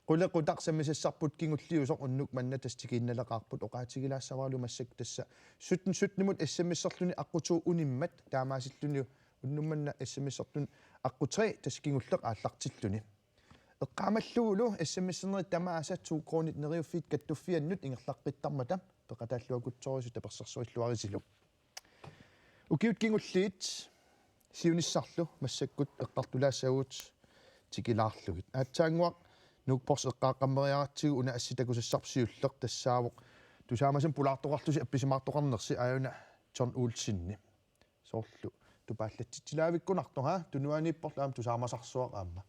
Qulequtaq sammisassarput kingulliusoq unnuk manna tassa tikiinnaleqaarput, oqaatigilaassavaralu massakkut tassa sytten sytten-imut S M S-erluni aqqutooq unimmat, taamaasilluni unnuk manna S M S-erluni aqqut tre tassa kingulleq aallartilluni. Eqqaamallugulu S M S-ernerit tamaasa to kronit neriuffiit kattuffiannut ingerlaqqittarmata peqataalluakutsoorisi tapersersorilluarisilu. Ukiut kingulliit siunissarlu massakkut eqqartulaassavagut tikilaarlugit. Aatsaannguaq Nuuk Posse eqqaaqqammeriaratsigu, una assi takusassarput siulleq tassaavoq tusaamasamik pulaartoqarlusi appisimaartoqarnersi, aajuna John Olsenni. Soorlu tupaallatsitsilaavikkunartoq, haa? Tunuaniipporlu aamma tusaamasarsuaq aamma.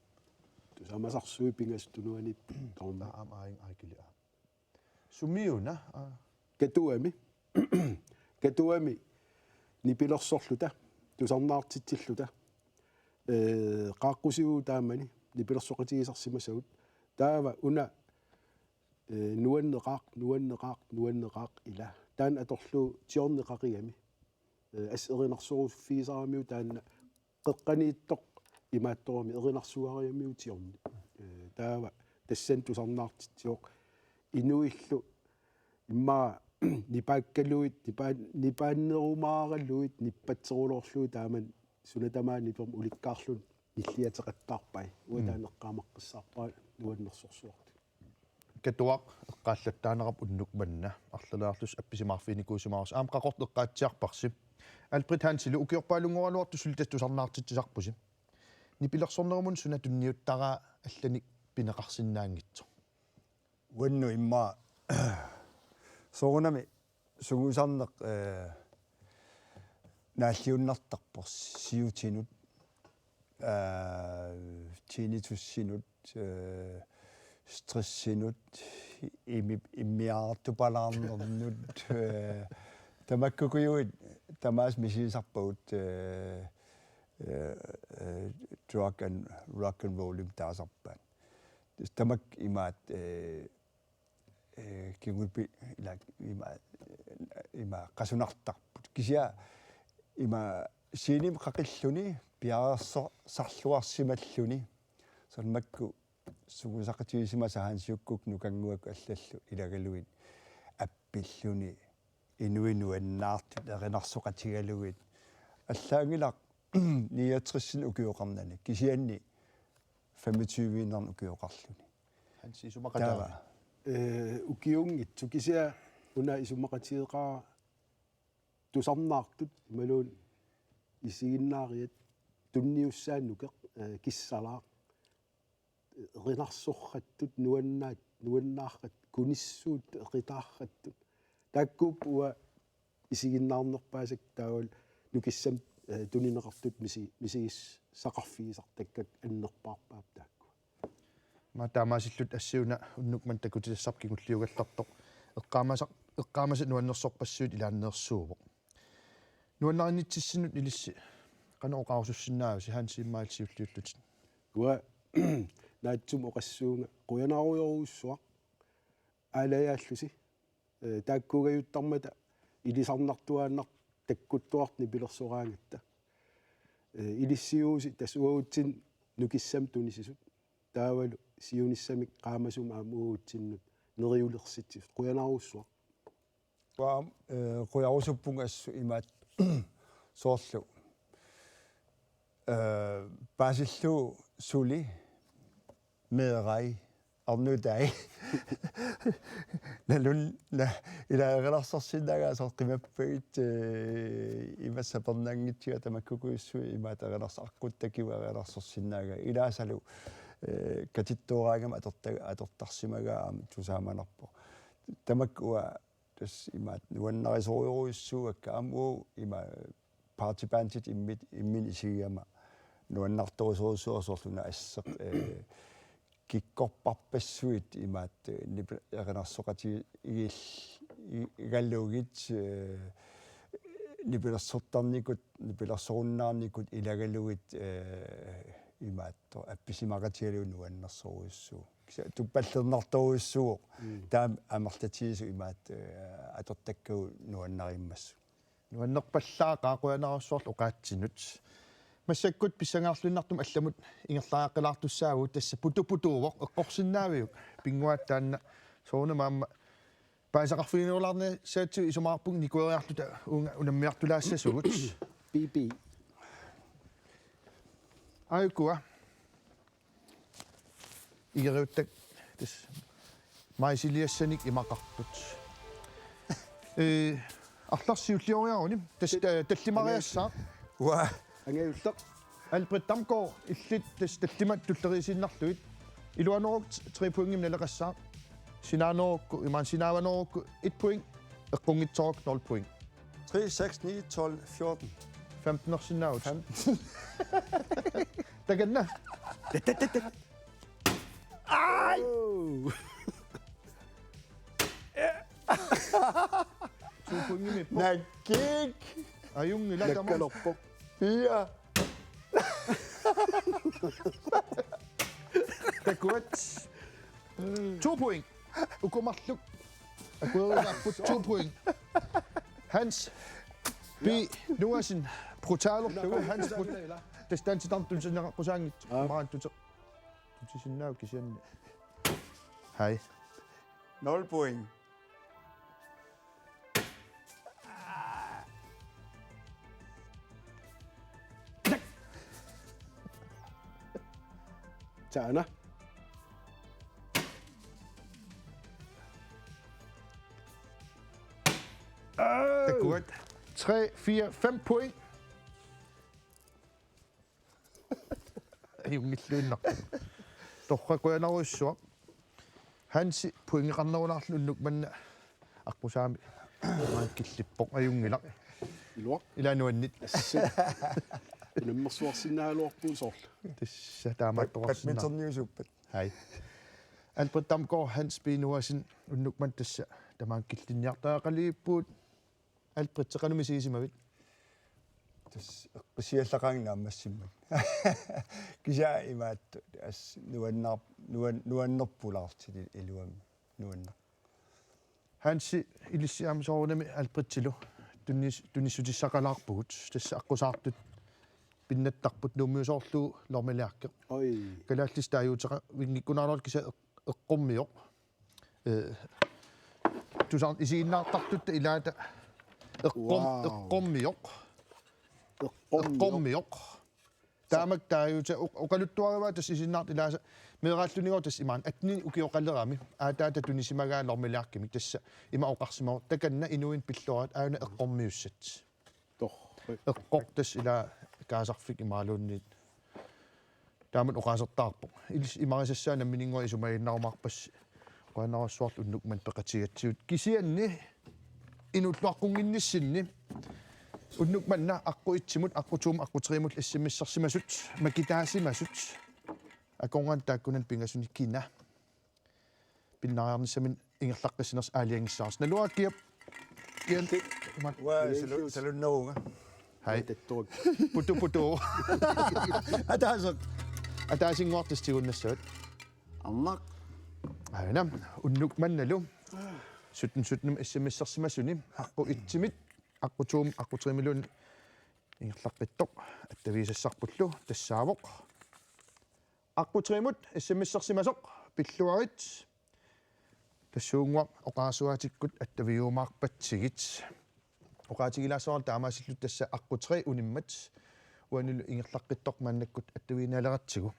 Tusaamasarsuit pingasut tunuaniipput. Torna. Aa, aamma aajuna aajukili, aa. Sumiuna, aa. Katuami. Katuami nipilersorluta, tusarnaartitsilluta. Ee, qaaqqusiuvoq taamani nipilersoqatigisarsimasagut. Taava una, ee, nuanneqaaq, nuanneqaaq, nuanneqaaq ila. Taanna atorlugu Johni qaqigami. Ee, assut erinarsoruffigisaramiuk taanna qeqqaniittoq imaattorami, erinarsuarigamiuk Johni. Ee, taava tassani tusarnaartitsivoq inuillu immaqa nipaakkaluit, nipaa-, nipaannerumaaraluit, nippatseruloorlugit taamani suna tamaat nipermi ulikkaarluni nilliateqattaarpai. Uanga, mm, taanna eqqaamaqqissaarpara nuannersorsuartut. Katuaq eqqaallattaanerput unnuk manna arlaliarlusi appisimaarfiginikuusimavarsi. Aamma Qaqortoq eqqaatsiarparsi. Alfred Hansilu, ukiorpaalunngorluartoq suli tassa tusarnaartitsisarpusi. Nipilersornerumut suna tunniuttaraa allanik pineqarsinnaanngitsoq? Uannut immaqa soorunami sungiusarneq, eh, naalliunnartarpoq siutinut, eh, tinnitussinut, eh, stressinut, imi-, immiartupalaarnernut, eh, tamakkuuguit tamaasa misigisarpagut, eh, eh, eh, drug and rock and rollimik taasarpaat. Tamakku imaat, eh, eh, kingullermik ila ima, ima qasunartarput. Kisianni ima scenemi qaqilluni piareersarluarsimalluni. Soorlu makku sungiusaqatigisimasa Hansiukkut nukannguakku allallu ilagalugit appilluni inuit nuannaartut erinarsoqatigalugit. Allaanngilaq niogtresini ukioqarnani, kisianni femogtyveinnarni ukioqarluni. Hansi, isumaqataava? Taava. Eh, ukiunngitsoq, kisianni una isumaqatigeqaara tusarnaartut imaluunniit isiginnaariat tunniussaat nukeq, eh, kissalaaq, erinarsorsuattut nuannaat, nuannaartut, kunissuuttut, eqitaartut. Taakkuupput uanga isiginnaarnerpaasakka taavalu nukissamik, eh, tunineqartut misi-, misigissaqarfigisartakkakka annerpaarpaat taakku. Aamma taamaasilluta assi una unnuk manna takutitassarput kingulliugallartoq. Eqqaamasa-, eqqaamasat nuannersorpassuit ilaanneersuuvoq. Nuannarinnitsinni ilissi qanoq oqarusussinnaavusi Hansi immaqa siulliullutit? Uanga naatsumik oqassuunga qujanarujorujussuaq aalajaallusi. Eh, taakkuugajuttarmata ilisarnartuaannartoq takkuttuartoq nipilersoraangatta. Eh, ilissiuusi tassa uagutsinnut nukissamik tunisisut. Taavalu siunissamik qaamasumik aamma uagutsinnut neriulersitsisut. Qujanarujussuaq. Uanga, eh, qujarusuppunga assut imaattoq soorlu. Eh, paasillugu suli meerai arnutai. Nalun-, na-, ila erinarsorsinnaagaat soorlu qimappagit, eh, ima sapernanngitsuga tamakkukujussuit imaattoq erinarso-, aqqut takuat erinarsorsinnaagaat. Ilaasalu, eh, katittooraangama atorta-, atortarsimagaat aamma tusaamanarpoq. Tamakku uanga tassa imaattoq nuannarisorujussuuakka aamma uagut ima party bandit immit, imminnut isigigama nuannartorujussuuvoq soorlu una asseq, eh, kikkorparpassuit imaattoq, eh, nip-, erinarsoqatigiil-, i-, igalugit, eh, nipilersortarnikut, nipilersorunnaarnikut ilagalugit, eh, imaattoq appisimaqatigalugu nuannersorujussuuvoq. Kisianni tuppallernartorujussuuvoq. Mm. Taama amerlatigisut imaattoq, eh, atortakkagut nuannarimmassuk. Nuannerpallaaqaaq, qujanarujussuarlu oqaatsinut. Massakkut pissangaarluinnartumik allamut ingerlariaqqilaartussaavugut, tassa putu putuuvoq, eqqorsinnaaviuk? Pinnguaat taanna soorunami aamma paasisaqarfiginerulaarnissatsigut isumaqarpunga nikueriarluta uunga unammiartulaassasugut. P P. Aajukua. Igeriuttakka tassa maisiliassanik imaqarput. Ee, arlarsi siullioriaruni tassa ta-, tallimariassaaq. Uaa. Angajulleq. Albert Damgaard, illit tassa tallimat tulleriisiinnarlugit. Iluanerup tre pointimik naleqassaaq. Sinaanerukku, imaluunniit sinaavanerukku et point, eqqunngitsoorukku nul point. Tre, seks, ni, tolv, fjorten. Femtenersinnaavutit. Femten. Takanna. Tet, tet, tet, tet. Ej! Oh. To pointimiippoq. Nakkik. Ajunngilaq tamarmi. Nakkalerpoq. Ja. Takuat. To point. Uku marluk akuerilaarput, to point. Hans B. Nuassen brutalerlugu. Hans Brut-, tassa taanna titarneq tunineqqusaanngitsoq. Aa. Maanna tute-, tutisinnaavoq kisianni. Hej. Nul point. Taanna. Takuat. Tre, fire, fem point. Ajunngilluinnarpoq. Torrak, qujanarujussuaq. Hansi pointeqarnerulaarluni unnuk manna aqqusaami maani killippoq, ajunngilaq. Iluaq. Ila nuanneq. Assut. Unammersuarsinnaagaluarpugut soorlu. Tassa taamaattoqarsinnaa-. Badmintonniusuuppat. Hej. Albert Damgaard, Hans B. Nuassen, unnuk manna tassa tamaanga killinniartariaqaliippugut. Albert, qanoq misigisimavit? Tassa eqqissiallaqaanga naammassimmat. Kisianni imaattoq, tassa nuannaar-, nuan-, nuannerpulaartilu iluamik, nuanneq. Hansi, ilissi aamma soorunami Albertilu tunis-, tunissutissaqalaarpugut. Tassa aqqusaartut pinnattarput, Nuummiut soorlu Lormiliaqqeq. Oj. Kalaallisut taaguuteqavinngikkunaarlutik, kisianni eq-, eqqormioq. Eh, tusarnaartut isiginnaartartutta ilaata eqqor-, wow, eqqormioq. Eqqormioq. Eqqormioq. Taamak taaguuta oq-, oqaluttuarivaa tassa isiginnaartut ilaasa meeraallunigooq tassa imaanngilaq attenit ukioqalerami aataata tunisimagaat Lormiliarkimik tassa ima oqarsimavoq takanna inuuinnaq pilluarit aajuna eqqormiussat. Torrak. Eqqortoq tassa ilaa kaasarfik imaluunniit. Taamatut oqaasertaarpoq. Ilissi imarisassaa nammininnguaq isumaginnarumaarpassi. Qujanarsuaq unnuk manna peqatigigatsigut. Kisianni inuulluaqqunnginnissinni unnuk manna aqqut etsimut, aqqut toomut, aqqut treemut S M S-ersimasut, makitaasimasut. Akornanni taakkunani pingasuni kina pinnariarnissaminut ingerlaqqissanersoq aalajangissavarsi. Naluara Kiap. Kian. Uaa, salu-, salunnerunga. Hai. Tattuuk. Putu putu. Ataaseq. Ataasinnguaq tassa tigunnassavat. Arnaq. Aana, unnuk mannalu. Sytten sytten S M S-ersimasuni. Aqqut etsimit, aqqut toomut, aqqut treemiluunniit ingerlaqqittoq. Attavigisassarpullu tassaavoq. Aqqut treemut S M S-ersimasoq pilluarit. Tassuunnguaq oqarasuaatikkut attavigiumaarpatsigit. Oqaatigilaassavara taamaasilluta tassa aqqut tre unimmat uanilu ingerlaqqittoq maannakkut attavigineqaleratsigu.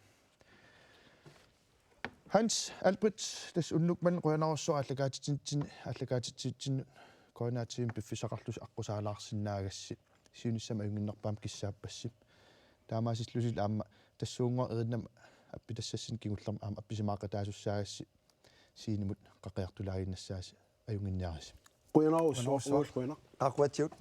Hans Albrecht, tassa unnuk manna qujanarsuaq aallakaatitsin-, aallakaatitsivitsinnut K N R T-mi piffissaqarlusi aqqusaalaarsinnaagassi. Siunissami ajunnginnerpaamik kissaappassi. Taamaasillusi aamma tassuunnguaq erinnam appitassassinnik kingullermik aamma appisimaaqataasussaassi scenemut qaqiartulaaginnassaasi ajunnginniarisi. Qujanarsuaq, qujanarsuaq. Uagut qujanaq. Takuatsiut.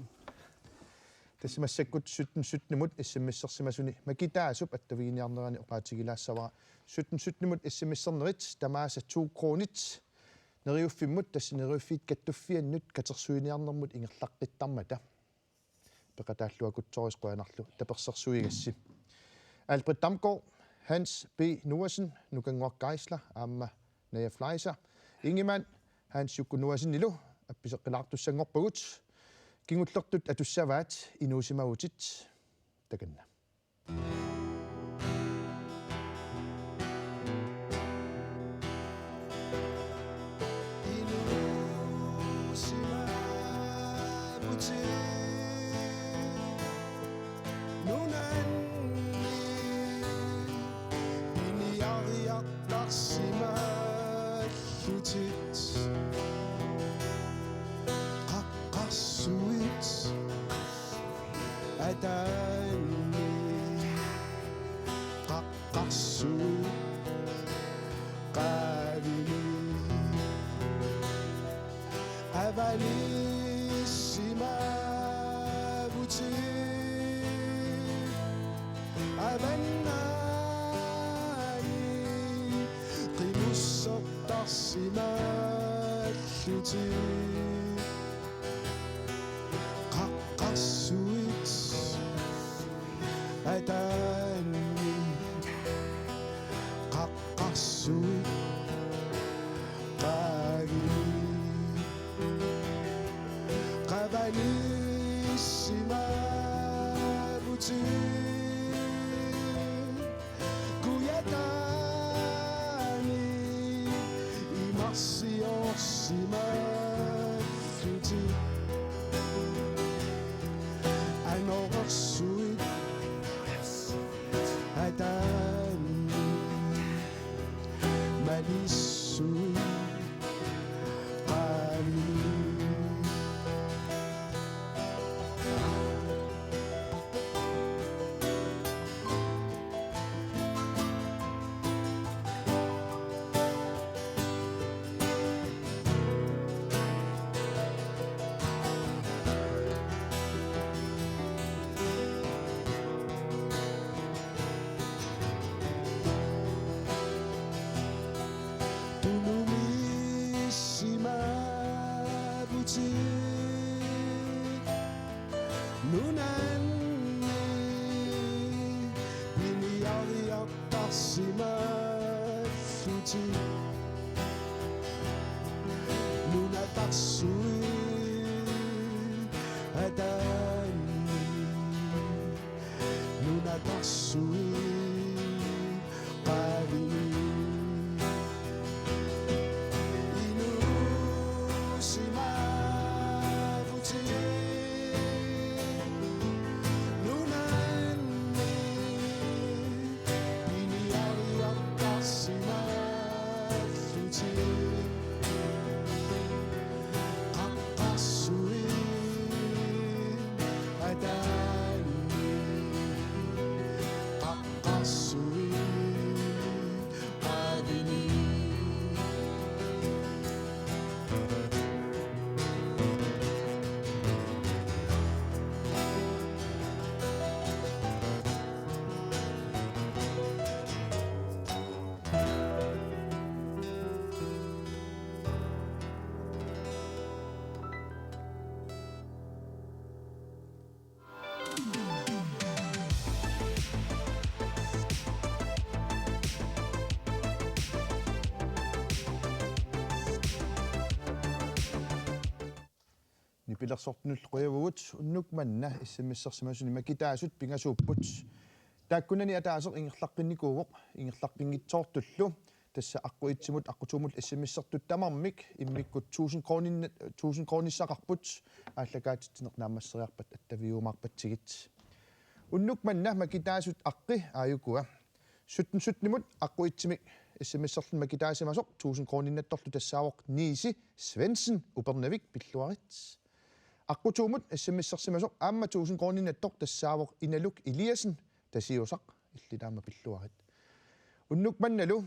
Tassa massakkut sytten sytten-imut S M S-ersimasuni makitaasup attaviginiarnerani oqaatigilaassavara. Sytten sytten-imut S M S-ernerit tamaasa to kronit neriuffimmut tassa neriuffiit kattuffiannut katersuiniarnermut ingerlaqqittarmata. Peqataalluakkutsoorisi qujanarlu tapersersuigassi. Albrecht Damgaard, Hans B. Noasen, Nukannguaq Geisler, aamma Naja Fleischer, Ingemann, Hans Jukku Noasenilu, appiseqqilaartussanngorpagut, kingullertut atussavaat inuusimavutit takanna. Nunanni piniariartarsimallutit qaqqarsuit ataanni qaqqarsuit qaavini avanissimavutit avannaani qimussertarsimallutit qaqqarsuit ataanni qaqqarsuit qaavini qavanissimavutit kujataani imarsiorsimallutit anorersuit ataanni malissuit qaavini. Tunumissimavutit nunanni piniariartarsimallutit nunatarsuit ataanni nunatarsuit qaavini inuusimavutit nunanni Nipilersortunullu qujavugut. Unnuk manna S M S-ersimasuni makitaasut pingasuupput. Taakkunani ataaseq ingerlaqqinnikuuvoq, ingerlaqqinngitsoortullu. Tassa aqqut etsimut aqqut toomullu S M S-ertut tamarmik immikkut tusind kroninna-, tusind kronissaqarput, aallakaatitsineq naammasseriarpat attavigiumaarpatsigit. Unnuk manna makitaasut aqqi aajukua. Sytten sytten-imut aqqut etsimik S M S-erluni makitaasimasoq tusind kroninnattorlu tassaavoq Niisi Svendsen Upernavik, pilluarit. Aqqut toomut S M S-ersimasoq aamma tusind kroninnattoq tassaavoq Inaluk Eliassen, Tasiusaq, illit aamma pilluarit. Unnuk mannalu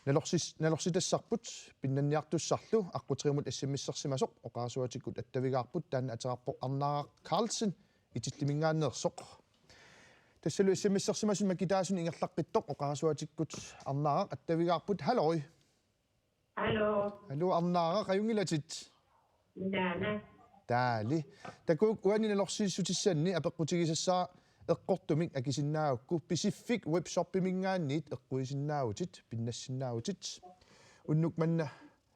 nalorsis-, nalorsitassarput pinnanniartussarlu aqqut tre-mut S M S-ersimasoq oqarasuatikkut attavigaarput, taanna ateqarpoq Arnaaraq Carlsen, Itilliminngaanneersoq. Tassalu S M S-ersimasuni makitaasuni ingerlaqqittoq oqarasuatikkut Arnaaraq attavigaarput. Hallo. Hallo. Hallo, Arnaaraq, qajunngilatit? Naana. Taali. Takuuk, uani nalorsiissutissanni apeqqutigisassara eqqortumik akisinnaagukku, Pisiffik Webshopiminngaanniit eqquisinnaavutit, pinnassinnaavutit. Unnuk manna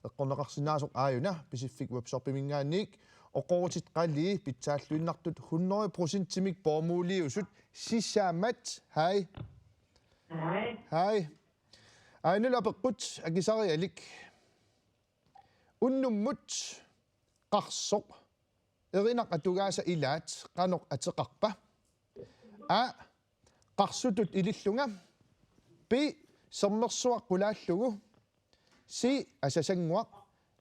eqqorneqarsinnaasoq aajuna Pisiffik Webshopiminngaanniit. Oqorutit qalii pitsaalluinnartut hundrede procentimik bomuldiusut sisamat. Hej. Hej. Hej. Aajuna apeqqut akisarialik. Unnummut qarsoq erinaq atugaasa ilaat qanoq ateqarpa? A, qarsutut ilillunga. B, sermersuaq qulaallugu. C, asasannguaq.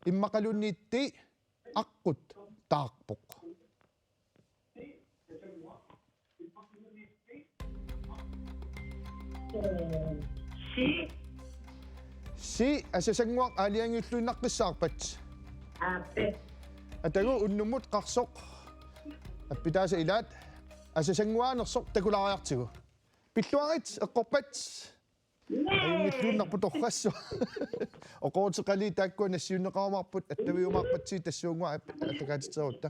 Immaqaluunniit D, aqqut taarpoq. Si. Si, asasannguaq aalajangiulluinnaqqissaarpat? Aappe. Atagu unnummut qarsoq appitaasa ilaat asasannguaanersoq takulaariartigu. Pilluarit, eqqorpat? Ajunngilluinnarpoq torrassuaq. Oqorutit qalii taakkua nassiunneqarumaarput, attavigiumaarpatsigit tassuunnguaq app-, aallakaatitsereerutta.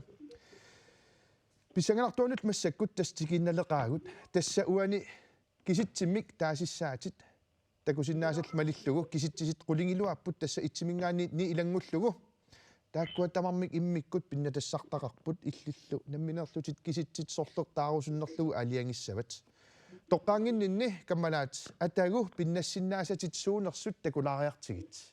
Pissanganartuanut massakkut tassa tikiinnaleqaagut. Tassa uani kisitsimmik taasissaatit takusinnaasallit malillugu, kisitsisit qulingiluaapput tassa etsiminngaanniit ni ilanngullugu. Taakkua tamarmik immikkut pinnatassartaqarput, illillu nammineerlutit kisitsit sorleq taarusunnerlugu aalajangissavat. Toqqaannginninni kammalaat atagu pinnassinnaasatit suunersut takulaariartigit.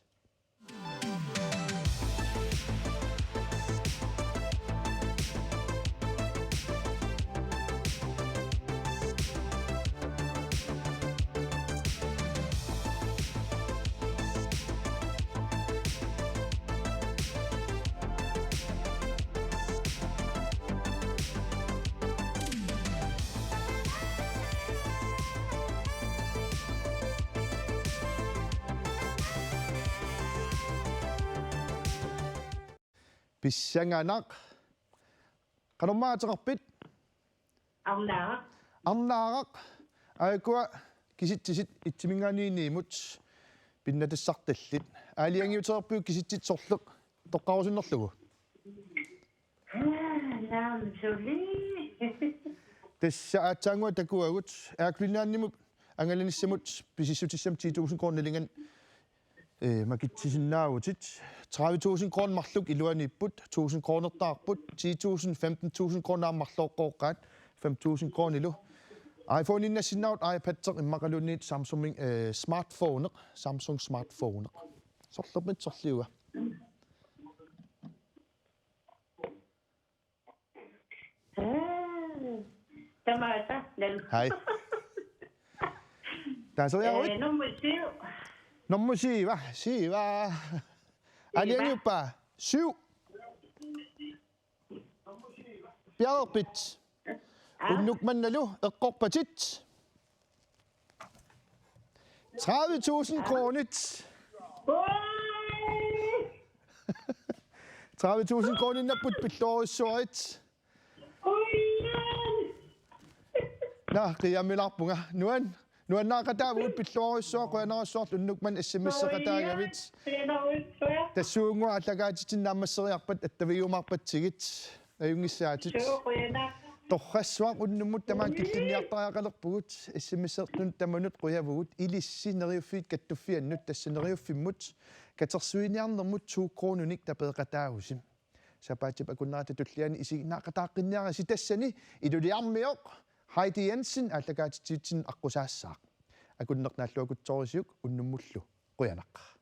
Pissanganaq. Qanormaa ateqarpit? Arnaaraq. Arnaaraq. Aajuku kisitsisit etsiminngaanniit niimut pinnatassartallit. Aalajangiutereerpiuk kisitsit sorleq toqqarusunnerlugu? Aa, naamik suli. Tassa aatsaannguaq takuagut. Air Greenlandimut angalanissamut pisissutissamut ti tusind kroner nalinga, eh, makitsisinnaavutit. Tredive tusind kroner marluk iluaniipput, tusind kronertaarput, ti tusind, femten tusind kroner aamma marlooqqooqqaat, fem tusind kronerilu. iPhone-innassinnaavutit, iPad-eq immaqaluunniit Samsung, eh, smartphone, Samsung smartphone. Sorlermik sorliuga. Aa, tamaasa, nal-. Hej. Taaseriaruit? Eh, nummer syv. Nummer syv, syv. Aalajangiuppa? Syv. Piareerpit? Aa. Unnuk mannalu eqqorpatit? Tredive tusind kronit. Ui! Tredive tusind kroninnapput, pilluarujussuarit. Ui! Naa, qiiammilaarpunga. Nuan, nuannaaqataavugut, pilluarujussuaq, qujanarujussuaq unnuk manna S M S-eqataagavit. Ui! Qujanarujussuaq. Tassuunnguaq aallakaatitsineq naammasseriarpat attavigiumaarpatsigit. Ajunngissaatit. Suu, qujanaq. Torrassuaq unnummut tamaanga killinniartariaqalerpugut, S M S-ertunut tamanut qujavugut, ilissi Neriuffiit Kattuffiannut, tassa Neriuffimmut katersuiniarnermut to kroninik tapeeqataavusi. Sapaatip akunnerata tulliani isiginnaaqataaqqinniarisi, tassani iluliarmioq Heidi Jensen aallakaatitsivitsinnut aqqusaassaaq. Akunneq naalluakutsoorisiuk unnummullu qujanaq.